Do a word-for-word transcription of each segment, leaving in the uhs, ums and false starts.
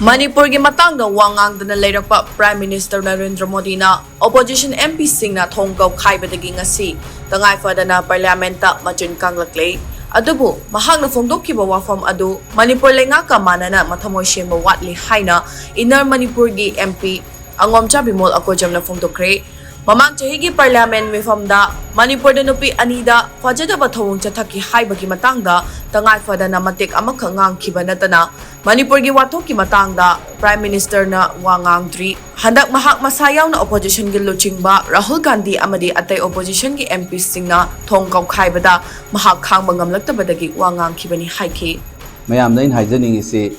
ꯃꯅꯤꯄꯨꯔꯒꯤ ꯃꯇꯥꯡꯗ ꯋꯥ ꯉꯥꯡꯗꯅ ꯂꯩꯔꯛꯄ Prime Minister ꯅꯔꯦꯟꯗ꯭ꯔ ꯃꯣꯗꯤꯅ opposition MPꯁꯤꯡꯅ ꯊꯣꯡ ꯀꯧꯈꯥꯏꯕꯗꯒꯤ ꯉꯁꯤ ꯇꯉꯥꯏ ꯐꯗꯅ Parliamentꯇ ꯃꯆꯤꯟ ꯀꯥꯡꯂꯛꯂꯦ꯫ ꯑꯗꯨꯕꯨ ꯃꯍꯥꯛꯅ ꯐꯣꯡꯗꯣꯛꯈꯤꯕ ꯋꯥꯐꯝ ꯑꯗꯨ ꯃꯅꯤꯄꯨꯔ ꯂꯩꯉꯥꯛꯀ ꯃꯥꯟꯅꯅ ꯃꯊꯃꯣꯏ ꯁꯦꯡꯕ ꯋꯥꯠꯂꯤ ꯍꯥꯏꯅ Inner Manipurꯒꯤ MP ꯑꯉꯣꯝꯆꯥ ꯕꯤꯃꯣꯜ ꯑꯀꯣꯏꯖꯝꯅ ꯐꯣꯡꯗꯣꯛꯈ꯭ꯔꯦ꯫ ꯃꯃꯥꯡ ꯆꯍꯤꯒꯤ Parliament ꯃꯤꯐꯝꯗ ꯃꯅꯤꯄꯨꯔꯗ ꯅꯨꯄꯤ ꯑꯅꯤꯗ ꯐꯖꯗꯕ ꯊꯧꯑꯣꯡ ꯆꯠꯊꯈꯤ ꯍꯥꯏꯕꯒꯤ ꯃꯇꯥꯡꯗ ꯇꯉꯥꯏ ꯐꯗꯅ ꯃꯇꯦꯛ ꯑꯃꯈꯛ ꯉꯥꯡꯈꯤꯕ ꯅꯠꯇꯅ ꯃꯅꯤꯄꯨꯔꯒꯤ ꯋꯥꯊꯣꯛꯀꯤ ꯃꯇꯥꯡꯗ Prime Ministerꯅ ꯋꯥ ꯉꯥꯡꯗ꯭ꯔꯤ꯫ ꯍꯟꯗꯛ ꯃꯍꯥꯛ ꯃꯁꯥ ꯌꯥꯎꯅ oppositionꯒꯤ ꯂꯨꯆꯤꯡꯕ ꯔꯥꯍꯨꯜ ꯒꯥꯟꯙꯤ ꯑꯃꯗꯤ ꯑꯇꯩ oppositionꯒꯤ MPꯁꯤꯡꯅ ꯊꯣꯡ ꯀꯧꯈꯥꯏꯕꯗ ꯃꯍꯥꯛ ꯈꯥꯡꯕ ꯉꯝꯂꯛꯇꯕꯗꯒꯤ ꯋꯥ ꯉꯥꯡꯈꯤꯕꯅꯤ ꯍꯥꯏꯈꯤ꯫ ꯃꯌꯥꯝꯗ ꯑꯩꯅ ꯍꯥꯏꯖꯅꯤꯡꯉꯤꯁꯤ,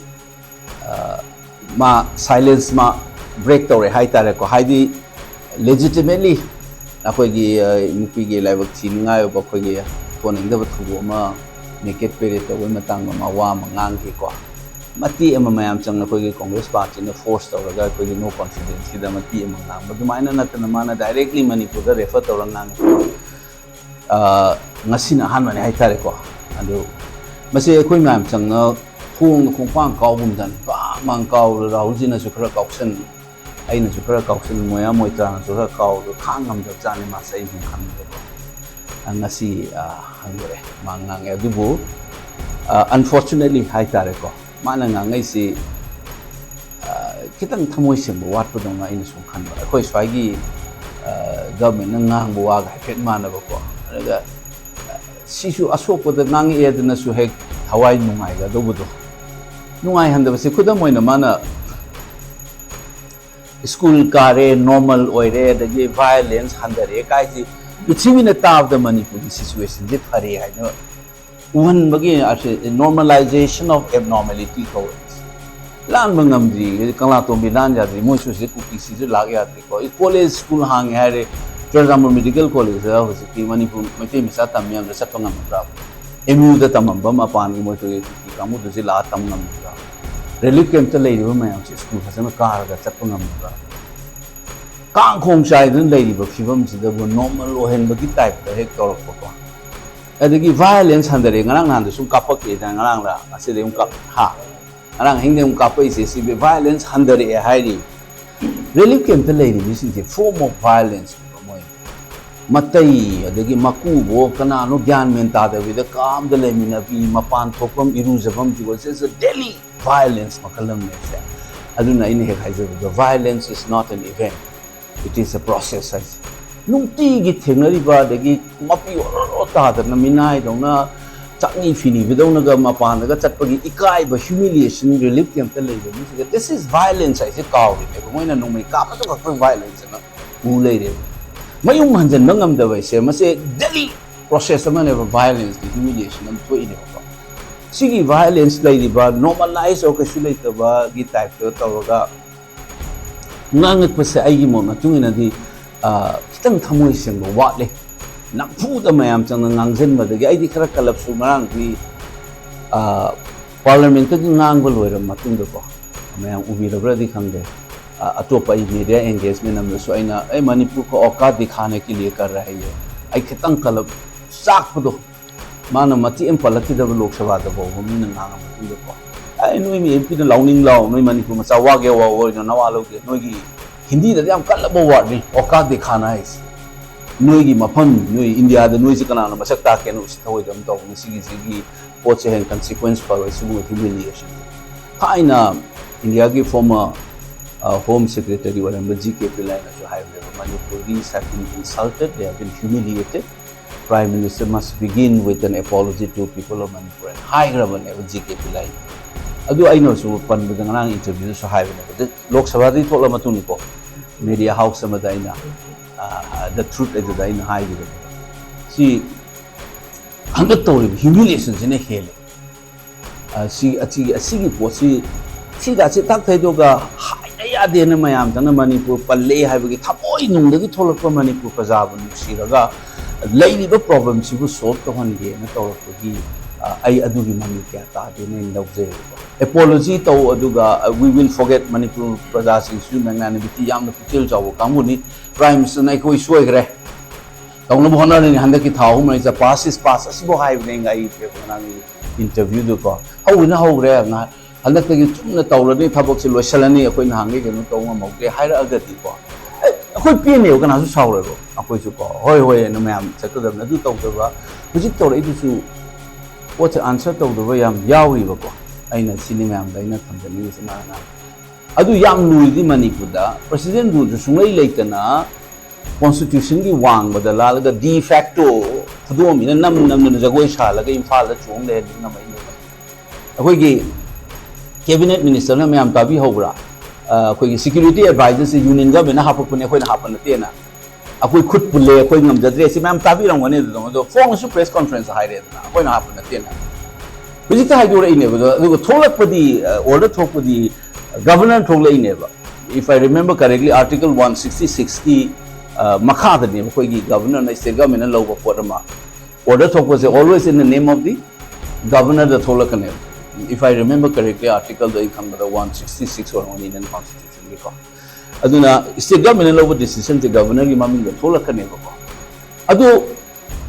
ꯑ, ꯃꯥ silence ꯃꯥ break ꯇꯧꯔꯦ ꯍꯥꯏꯇꯥꯔꯦꯀꯣ꯫ ꯍꯥꯏꯗꯤ legitimately ꯑꯩꯈꯣꯏꯒꯤ, ꯑ, ꯅꯨꯄꯤꯒꯤ ꯂꯥꯏꯕꯛ ꯊꯤꯅꯤꯡꯉꯥꯏ ꯑꯣꯏꯕ ꯑꯩꯈꯣꯏꯒꯤ ꯊꯣꯟꯅꯤꯡꯗꯕ ꯊꯧꯗꯣꯛ ꯑꯃ naked parade ꯇꯧꯕꯒꯤ ꯃꯇꯥꯡꯗ ꯃꯥ ꯋꯥ ꯑꯃ ꯉꯥꯡꯈꯤꯀꯣ꯫ ꯃꯇꯦꯛ ꯑꯃ ꯃꯌꯥꯝ ꯆꯪꯅ ꯑꯩꯈꯣꯏꯒꯤ Congress partyꯅ force ꯇꯧꯔꯒ ꯑꯩꯈꯣꯏꯒꯤ no confidenceꯀꯤꯗ ꯃꯇꯦꯛ ꯑꯃ ꯉꯥꯡꯕ ꯑꯗꯨꯃꯥꯏꯅ ꯅꯠꯇꯅ ꯃꯥꯅ directly ꯃꯅꯤꯄꯨꯔꯗ refer ꯇꯧꯔꯒ ꯉꯥꯡꯉꯤ꯫ ꯑ, ꯉꯁꯤꯅ ꯑꯍꯥꯟꯕꯅꯦ ꯍꯥꯏꯇꯥꯔꯦꯀꯣ꯫ ꯑꯗꯨ ꯃꯁꯤ ꯑꯩꯈꯣꯏ ꯃꯌꯥꯝ ꯆꯪꯅ ꯊꯣꯡꯗ ꯈꯣꯡꯄꯥꯡ ꯀꯥꯎꯒꯨꯝꯗꯅ ꯄꯥꯡ ꯄꯥꯡ ꯀꯥꯎꯗ ꯔꯥꯍꯨꯜꯖꯤꯅꯁꯨ ꯈꯔ ꯀꯥꯎꯁꯟ, ꯑꯩꯅꯁꯨ ꯈꯔ ꯀꯥꯎꯁꯟ, ꯃꯣꯌꯥ ꯃꯣꯏꯇ꯭ꯔꯥꯅꯁꯨ ꯈꯔ ꯀꯥꯎꯗ ꯈꯥꯡ ꯉꯝꯗꯕ ꯖꯥꯠꯅꯤ ꯃꯥꯁꯦ ꯑꯩꯅ ꯁꯨꯝ ꯈꯟꯕꯗꯀꯣ꯫ ꯑ, ꯉꯁꯤ, ꯑ, ꯍꯟꯗꯣꯔꯛꯑꯦ ꯃꯥ ꯉꯥꯡꯉꯦ꯫ ꯑꯗꯨꯕꯨ, ꯑ, unfortunately ꯍꯥꯏꯇꯥꯔꯦꯀꯣ, ꯃꯥꯅ ꯉꯥꯡꯉꯛꯏꯁꯤ, ꯑ, ꯈꯤꯇꯪ ꯊꯃꯣꯏ ꯁꯦꯡꯕ ꯋꯥꯠꯄꯗꯧꯅ ꯑꯩꯅ ꯁꯨꯝ ꯈꯟꯕ꯫ ꯑꯩꯈꯣꯏ ꯁ꯭ꯋꯥꯏꯒꯤ, ꯑ, governmentꯅ ꯉꯥꯡꯕ ꯋꯥꯒ ꯍꯥꯏꯐꯦꯠ ꯃꯥꯟꯅꯕꯀꯣ꯫ ꯑꯗꯨꯒ, ꯑ, ꯁꯤꯁꯨ ꯑꯁꯣꯛꯄꯗ ꯉꯥꯡꯉꯛꯑꯦꯗꯅꯁꯨ ꯍꯦꯛ ꯊꯋꯥꯏ ꯅꯨꯡꯉꯥꯏꯒꯗꯧꯕꯗꯣ꯫ ꯅꯨꯡꯉꯥꯏꯍꯟꯗꯕꯁꯦ ꯈꯨꯗꯝ ꯑꯣꯏꯅ ꯃꯥꯅ school ꯀꯥꯔꯦ, normal ꯑꯣꯏꯔꯦ, ꯑꯗꯒꯤ violence ꯍꯟꯊꯔꯛꯑꯦ ꯀꯥꯏꯁꯤ ꯄ꯭ꯔꯤꯊꯤꯕꯤꯅ ꯇꯥꯕꯗ ꯃꯅꯤꯄꯨꯔꯒꯤ situationꯁꯦ ꯐꯔꯦ ꯍꯥꯏꯅ ꯎꯍꯟꯕꯒꯤ ꯑꯁꯤ normalization of abnormality ꯀꯧꯋꯦ꯫ ꯂꯥꯟꯕ ꯉꯝꯗ꯭ꯔꯤ, ꯀꯪꯂꯥꯇꯣꯝꯕꯤ ꯂꯥꯟ ꯌꯥꯗ꯭ꯔꯤ, ꯃꯣꯏꯁꯨ ꯍꯧꯖꯤꯛ ꯀꯨꯀꯤꯁꯤꯁꯨ ꯂꯥꯛ ꯌꯥꯗ꯭ꯔꯤꯀꯣ꯫ ꯀꯣꯂꯦꯖ ꯁ꯭ꯀꯨꯜ ꯍꯥꯡꯉꯦ ꯍꯥꯏꯔꯦ, ꯆꯨꯔꯆꯥꯟꯄꯨꯔ ꯃꯦꯗꯤꯀꯦꯜ ꯀꯣꯂꯦꯖꯇ ꯍꯧꯖꯤꯛꯇꯤ ꯃꯅꯤꯄꯨꯔ ꯃꯩꯇꯩ ꯃꯆꯥ ꯇꯝ ꯃꯌꯥꯝꯗꯣ ꯆꯠꯄ ꯉꯝꯃꯗ꯭ꯔꯥ? MUꯗ ꯇꯝꯃꯝꯕ ꯃꯄꯥꯟꯒꯤ ꯃꯣꯏ ꯀꯨꯀꯤ ꯀꯥꯡꯕꯨꯗꯨꯁꯨ ꯂꯥꯛꯑ ꯇꯝ ꯉꯝꯃꯗ꯭ꯔꯥ? ꯔꯤꯂꯤꯐ ꯀꯦꯝꯞꯇ ꯂꯩꯔꯤꯕ ꯃꯌꯥꯝꯁꯦ ꯁ꯭ꯀꯨꯜ ꯐꯖꯅ ꯀꯥꯔꯒ ꯆꯠꯄ ꯉꯝꯃꯗ꯭ꯔꯥ? ꯀꯥꯡꯈꯣꯡ ꯆꯥꯏꯗꯨꯅ ꯂꯩꯔꯤꯕ ꯐꯤꯕꯝꯁꯤꯗꯕꯨ normal ꯑꯣꯏꯍꯟꯕꯒꯤ typeꯇ ꯍꯦꯛ ꯇꯧꯔꯛꯄꯀꯣ꯫ ꯑꯗꯒꯤ violence ꯍꯟꯊꯔꯛꯑꯦ, ꯉꯔꯥꯡ ꯅꯍꯥꯟꯗ ꯁꯨꯝ ꯀꯥꯞꯄꯛꯇꯦꯗꯅ, ꯉꯔꯥꯡꯗ ꯉꯁꯤꯗꯤ ꯑꯃꯨꯛ ꯀꯥꯞ ꯍꯥ꯫ ꯉꯔꯥꯡ ꯑꯍꯤꯡꯗ ꯑꯃꯨꯛ ꯀꯥꯞꯄꯛꯏꯁꯦ ꯁꯤ violence ꯍꯟꯊꯔꯛꯑꯦ ꯍꯥꯏꯔꯤ꯫ Relief camp ꯇ ꯂꯩꯔꯤꯕꯁꯤꯡꯁꯦ form of violence ꯅꯦꯕ ꯃꯣꯏ꯫ ꯃꯇꯩ ꯑꯗꯒꯤ ꯃꯀꯨꯕꯣ ꯀꯅꯥꯅꯣ ꯒ꯭ꯌꯥꯟ ꯃꯦꯟ ꯇꯥꯗꯕꯤꯗ ꯀꯥꯝꯗ ꯂꯩꯃꯤꯟꯅꯕꯤ, ꯃꯄꯥꯟ ꯊꯣꯛꯐꯝ ꯏꯔꯨꯖꯐꯝ ꯁꯤꯒꯣ, it's a daily violence ꯃꯈꯜ ꯑꯃꯅꯦ ꯁꯦ꯫ ꯑꯗꯨꯅ ꯑꯩꯅ ꯍꯦꯛ ꯍꯥꯏꯖꯕꯗꯣ, violence is not an event, it is a process ꯍꯥꯏꯁꯦ꯫ ꯅꯨꯡꯇꯤꯒꯤ ꯊꯦꯡꯅꯔꯤꯕ, ꯑꯗꯒꯤ ꯃꯄꯤ ꯑꯣꯔꯣ ꯇꯥꯗꯅ ꯃꯤꯅꯥꯏꯗꯧꯅ ꯆꯥꯛꯅꯤ ꯐꯤꯅꯤꯕꯗꯧꯅꯒ ꯃꯄꯥꯟꯗꯒ ꯆꯠꯄꯒꯤ ꯏꯀꯥꯏꯕ, humiliation, relief camp ꯇ ꯂꯩꯕ ꯃꯤꯁꯤꯡꯁꯦ, this is violence ꯍꯥꯏꯁꯦ ꯀꯥꯎꯔꯤꯅꯦꯕ꯫ ꯃꯣꯏꯅ ꯅꯣꯡꯃꯩ ꯀꯥꯞꯄꯗꯨ ꯈꯛꯇꯪ violence ꯑꯅ ꯎ ꯂꯩꯔꯦꯕ꯫ ꯃꯌꯨꯝ ꯍꯟꯖꯤꯟꯕ ꯉꯝꯗꯕ ꯍꯥꯏꯁꯦ ꯃꯁꯦ daily process ꯑꯃꯅꯦꯕ, violence ꯀꯤ humiliation ꯑꯃ ꯊꯣꯛꯏꯅꯦꯕꯀꯣ꯫ ꯁꯤꯒꯤ violence ꯂꯩꯔꯤꯕ normalize ꯑꯣꯏ ꯀꯩꯁꯨ ꯂꯩꯇꯕꯒꯤ type ꯇ ꯇꯧꯔꯒ ꯉꯥꯡꯉꯛꯄꯁꯦ ꯑꯩꯒꯤ ꯃꯣꯠ ꯃꯇꯨꯡ ꯏꯟꯅꯗꯤ, ꯑ, ꯈꯤꯇꯪ ꯊꯃꯣꯏ ꯁꯦꯡꯕ ꯋꯥꯠꯂꯦ꯫ ꯅꯝꯐꯨꯗ ꯃꯌꯥꯝ ꯆꯪꯅ ꯉꯥꯡꯁꯤꯟꯕꯗꯒꯤ ꯑꯩꯗꯤ ꯈꯔ ꯀꯜꯂꯞꯁꯨ ꯉꯔꯥꯡꯗꯤ, ꯑ, parliament ꯇꯒꯤ ꯉꯥꯡꯕ ꯂꯣꯏꯔꯕ ꯃꯇꯨꯡꯗꯀꯣ, ꯃꯌꯥꯝ ꯎꯕꯤꯔꯕ꯭ꯔꯗꯤ ꯈꯪꯗꯦ, ꯑ, ꯑꯇꯣꯞꯄ ꯑꯩ media engagement ꯑꯃꯗꯁꯨ ꯑꯩꯅ, "ꯑꯦ, ꯃꯅꯤꯄꯨꯔ ꯀ ꯑꯣꯀꯥꯠ ꯗꯤꯈꯥꯅꯦ ꯀꯦ ꯂꯤꯌꯦ ꯀꯔ ꯔꯍꯦ ꯍꯦ," ꯑꯩ ꯈꯤꯇꯪ ꯀꯜꯂꯞ ꯆꯥꯛꯄꯗꯣ, ꯃꯥꯅ ꯃꯇꯦꯛ ꯑꯃ ꯄꯜꯂꯛꯈꯤꯗꯕ ꯂꯣꯛ ꯁꯚꯥꯗ ꯐꯥꯎꯕ ꯃꯤꯅ ꯉꯥꯡꯉ ꯃꯇꯨꯡꯗꯀꯣ, "ꯑꯦ, ꯅꯣꯏ ꯃꯤ ꯑꯦꯝ ꯄꯤꯅ ꯂꯥꯎꯅꯤꯡ ꯂꯥꯎ, ꯅꯣꯏ ꯃꯅꯤꯄꯨꯔ ꯃꯆꯥ ꯋꯥꯒꯦ ꯋꯥꯑꯣ, ꯑꯣꯏꯅ ꯅꯋꯥ ꯂꯧꯗꯦ, ꯅꯣꯏꯒꯤ ꯍꯤꯟꯗꯤꯗꯗꯤ ꯌꯥꯝ ꯀꯜꯂꯕ word ꯅꯤ ꯑꯣꯀꯥꯠ ꯗꯤꯈꯥꯅꯥ ꯍꯥꯏꯁꯦ꯫ ꯅꯣꯏꯒꯤ ꯃꯐꯝ, ꯅꯣꯏ ꯏꯟꯗꯤꯌꯥꯗ ꯅꯣꯏꯁꯦ ꯀꯅꯥꯅ ꯃꯁꯛ ꯇꯥꯛꯀꯦꯅ ꯎꯁꯤꯠ ꯊꯑꯣꯏꯗꯕ ꯇꯧꯕ, ꯉꯁꯤꯒꯤꯁꯤꯒꯤ ꯄꯣꯠꯁꯦ ꯍꯦꯟꯅ consequence ꯐꯔꯣꯏ ꯁꯤꯒꯨꯝꯕ humiliation ꯁꯦ꯫ ꯊꯥꯏꯅ ꯏꯟꯗꯤꯌꯥꯒꯤ former, ꯑ, home secretary ꯑꯣꯏꯔꯝꯕ ꯖꯤ ꯀꯦ ꯄꯤꯂꯥꯏꯅꯁꯨ ꯍꯥꯏꯕꯅꯦꯕ, "Manipuris have been insulted, they have been humiliated, Prime Minister must begin with an apology to people of Manipur" ꯍꯥꯏꯅ ꯍꯥꯏꯈ꯭ꯔꯕꯅꯦꯕ ꯖꯤ ꯀꯦ ꯄꯤꯂꯥꯏꯅ꯫ ꯑꯗꯨ ꯑꯩꯅꯁꯨ ꯄꯟꯕꯗ ꯉꯔꯥꯡ interview ꯗꯁꯨ ꯍꯥꯏꯕꯅꯦꯕ, ꯑꯗ ꯂꯣꯛ ꯁꯚꯥꯗꯒꯤ ꯊꯣꯛꯂ ꯃꯇꯨꯡꯅꯤꯀꯣ, media house ꯑꯃꯗ ꯑꯩꯅ, ꯑ, The Truth ꯑꯗꯨꯗ ꯑꯩꯅ ꯍꯥꯏꯈꯤꯕꯅꯦꯕ꯫ ꯁꯤ ꯍꯟꯗꯛ ꯇꯧꯔꯤꯕ humiliation ꯁꯤꯅ ꯍꯦꯜꯂꯦ꯫ ꯑ, ꯁꯤ, ꯑꯁꯤꯒꯤ, ꯑꯁꯤꯒꯤ ꯄꯣꯠꯁꯤ, ꯁꯤꯒꯁꯤ ꯇꯥꯛ ꯊꯩꯗꯣꯛꯑꯒ ꯍꯥꯏꯅ ꯌꯥꯗꯦꯅ ꯃꯌꯥꯝꯗꯅ ꯃꯅꯤꯄꯨꯔ ꯄꯜꯂꯦ ꯍꯥꯏꯕꯒꯤ ꯊꯃꯣꯏ ꯅꯨꯡꯗꯒꯤ ꯊꯣꯛꯂꯛꯄ ꯃꯅꯤꯄꯨꯔ ꯄ꯭ꯔꯖꯥꯕꯨ ꯅꯨꯡꯁꯤꯔꯒ ꯂꯩꯔꯤꯕ problem ꯁꯤꯕꯨ solve ꯇꯧꯍꯟꯒꯦꯅ ꯇꯧꯔꯛꯄꯒꯤ, ꯑ, ꯑꯩ ꯑꯗꯨꯒꯤ ꯃꯃꯤ ꯀꯌꯥ ꯇꯥꯗꯦꯅ ꯑꯩꯅ ꯂꯧꯖꯩꯕꯀꯣ꯫ Apology ꯇꯧ, ꯑꯗꯨꯒ, ꯑ, "We will forget", Manipur ꯄ꯭ꯔꯖꯥꯁꯤꯡꯁꯨ magnanimity ꯌꯥꯝꯅ ꯄꯨꯛꯆꯦꯜ ꯆꯥꯎꯕ ꯀꯥꯡꯕꯨꯅꯤ꯫ Prime Minister ꯅ "ꯑꯩꯈꯣꯏ ꯁꯣꯏꯈ꯭ꯔꯦ, ꯇꯧꯅꯕ ꯍꯣꯠꯅꯔꯅꯤ, ꯍꯟꯗꯛꯀꯤ ꯊꯥ ꯑꯍꯨꯝ ꯃꯔꯤꯁꯦ pass is pass" ꯑꯁꯤꯐꯥꯎ ꯍꯥꯏꯕꯅꯦ ꯑꯩ ꯉꯔꯥꯡꯒꯤ interview ꯗꯀꯣ꯫ ꯍꯧꯕꯅ ꯍꯧꯈ꯭ꯔꯦ, ꯉꯥꯏꯍꯥꯛ ꯍꯟꯗꯛꯇꯒꯤ ꯆꯨꯝꯅ ꯇꯧꯔꯅꯤ, ꯊꯕꯛꯁꯦ ꯂꯣꯏꯁꯤꯜꯂꯅꯤ, ꯑꯩꯈꯣꯏ ꯅꯍꯥꯟꯒꯩ ꯀꯩꯅꯣ ꯇꯧ ꯉꯝꯍꯧꯗꯦ ꯍꯥꯏꯔꯛꯑꯒꯗꯤꯀꯣ, ꯑꯦ, ꯑꯩꯈꯣꯏ ꯄꯦꯟꯅꯦꯕ, ꯀꯅꯥꯁꯨ ꯁꯥꯎꯔꯣꯏꯕ꯫ ꯑꯩꯈꯣꯏꯁꯨ ꯀꯣ, ꯍꯣꯏ ꯍꯣꯏ ꯑꯅ ꯃꯌꯥꯝ ꯆꯠꯀꯗꯕꯅꯤ꯫ ꯑꯗꯨ ꯇꯧꯗꯕ, ꯍꯧꯖꯤꯛ ꯇꯧꯔꯛꯏꯗꯨꯁꯨ ꯄꯣꯠꯁꯦ answer ꯇꯧꯗꯕ ꯌꯥꯝ ꯌꯥꯎꯔꯤꯕꯀꯣ꯫ ꯑꯩꯅ ꯁꯤꯅꯤ ꯃꯌꯥꯝꯗ ꯑꯩꯅ ꯊꯝꯖꯅꯤꯡꯉꯤꯁꯤ꯫ ꯃꯥꯅ ꯑꯗꯨ ꯌꯥꯝ ꯂꯨꯏꯗꯤ ꯃꯅꯤꯄꯨꯔꯗ president ruleꯁꯨ ꯁꯨꯡꯂꯩ ꯂꯩꯇꯅ constitutionꯒꯤ ꯋꯥꯡꯃꯗ ꯂꯥꯜꯂꯒ de facto ꯈꯨꯗꯣꯝꯕꯤꯅ ꯅꯝ ꯅꯝꯗꯅ ꯖꯒꯣꯏ ꯁꯥꯜꯂꯒ ꯏꯝꯐꯥꯜꯗ ꯆꯣꯡ ꯂꯩꯍꯟꯕ ꯉꯝꯃꯛꯏꯅꯦꯕ꯫ ꯑꯩꯈꯣꯏꯒꯤ cabinet ministerꯅ, ꯃꯌꯥꯝ ꯇꯥꯕꯤꯍꯧꯕ꯭ꯔꯥ? ꯑ, ꯑꯩꯈꯣꯏꯒꯤ security advisorꯁꯦ union governmentꯅ ꯍꯥꯞꯄꯛꯄꯅꯦ, ꯑꯩꯈꯣꯏꯅ ꯍꯥꯞꯄ ꯅꯠꯇꯦꯅ꯫ ꯑꯩꯈꯣꯏ ꯈꯨꯠ ꯄꯨꯜꯂꯦ, ꯑꯩꯈꯣꯏ ꯉꯝꯖꯗ꯭ꯔꯦ, ꯁꯤ ꯃꯌꯥꯝ ꯇꯥꯕꯤꯔꯝꯒꯅꯤ꯫ ꯑꯗꯨꯗꯣ, ꯑꯗꯣ ꯐꯣꯡꯅꯁꯨ press conference ꯍꯥꯏꯔꯦꯗꯅ, ꯑꯩꯈꯣꯏꯅ ꯍꯥꯞꯄ ꯅꯠꯇꯦꯅ꯫ ꯍꯧꯖꯤꯛꯇ ꯍꯥꯏꯗꯣꯔꯛꯏꯅꯦꯕ꯫ ꯑꯗꯣ, ꯑꯗꯨꯒ ꯊꯣꯛꯂꯛꯄꯗꯤ, ꯑ, order ꯊꯣꯛꯄꯗꯤ, ꯑ, governor ꯊꯣꯛꯂꯛꯏꯅꯦꯕ꯫ If I remember correctly, article one sixty sixꯀꯤ, ꯑ, ꯃꯈꯥꯗꯅꯦꯕ ꯑꯩꯈꯣꯏꯒꯤ governorꯅ, state governmentꯅ ꯂꯧꯕ ꯄꯣꯠ ꯑꯃ꯫ Order ꯊꯣꯛꯄꯁꯦ always in the name of the governorꯗ ꯊꯣꯛꯂꯛꯀꯅꯦꯕ꯫ If I remember correctly, articleꯗꯣ ꯑꯩ ꯈꯪꯕꯗ one sixty six ꯑꯣꯏꯔꯝꯒꯅꯤ Indian constitutionꯒꯤꯀꯣ꯫ ꯑꯗꯨꯅ state governmentꯅ ꯂꯧꯕ decisionꯁꯦ governorꯒꯤ ꯃꯃꯤꯡꯗ ꯊꯣꯛꯂꯛꯀꯅꯦꯕꯀꯣ꯫ ꯑꯗꯨ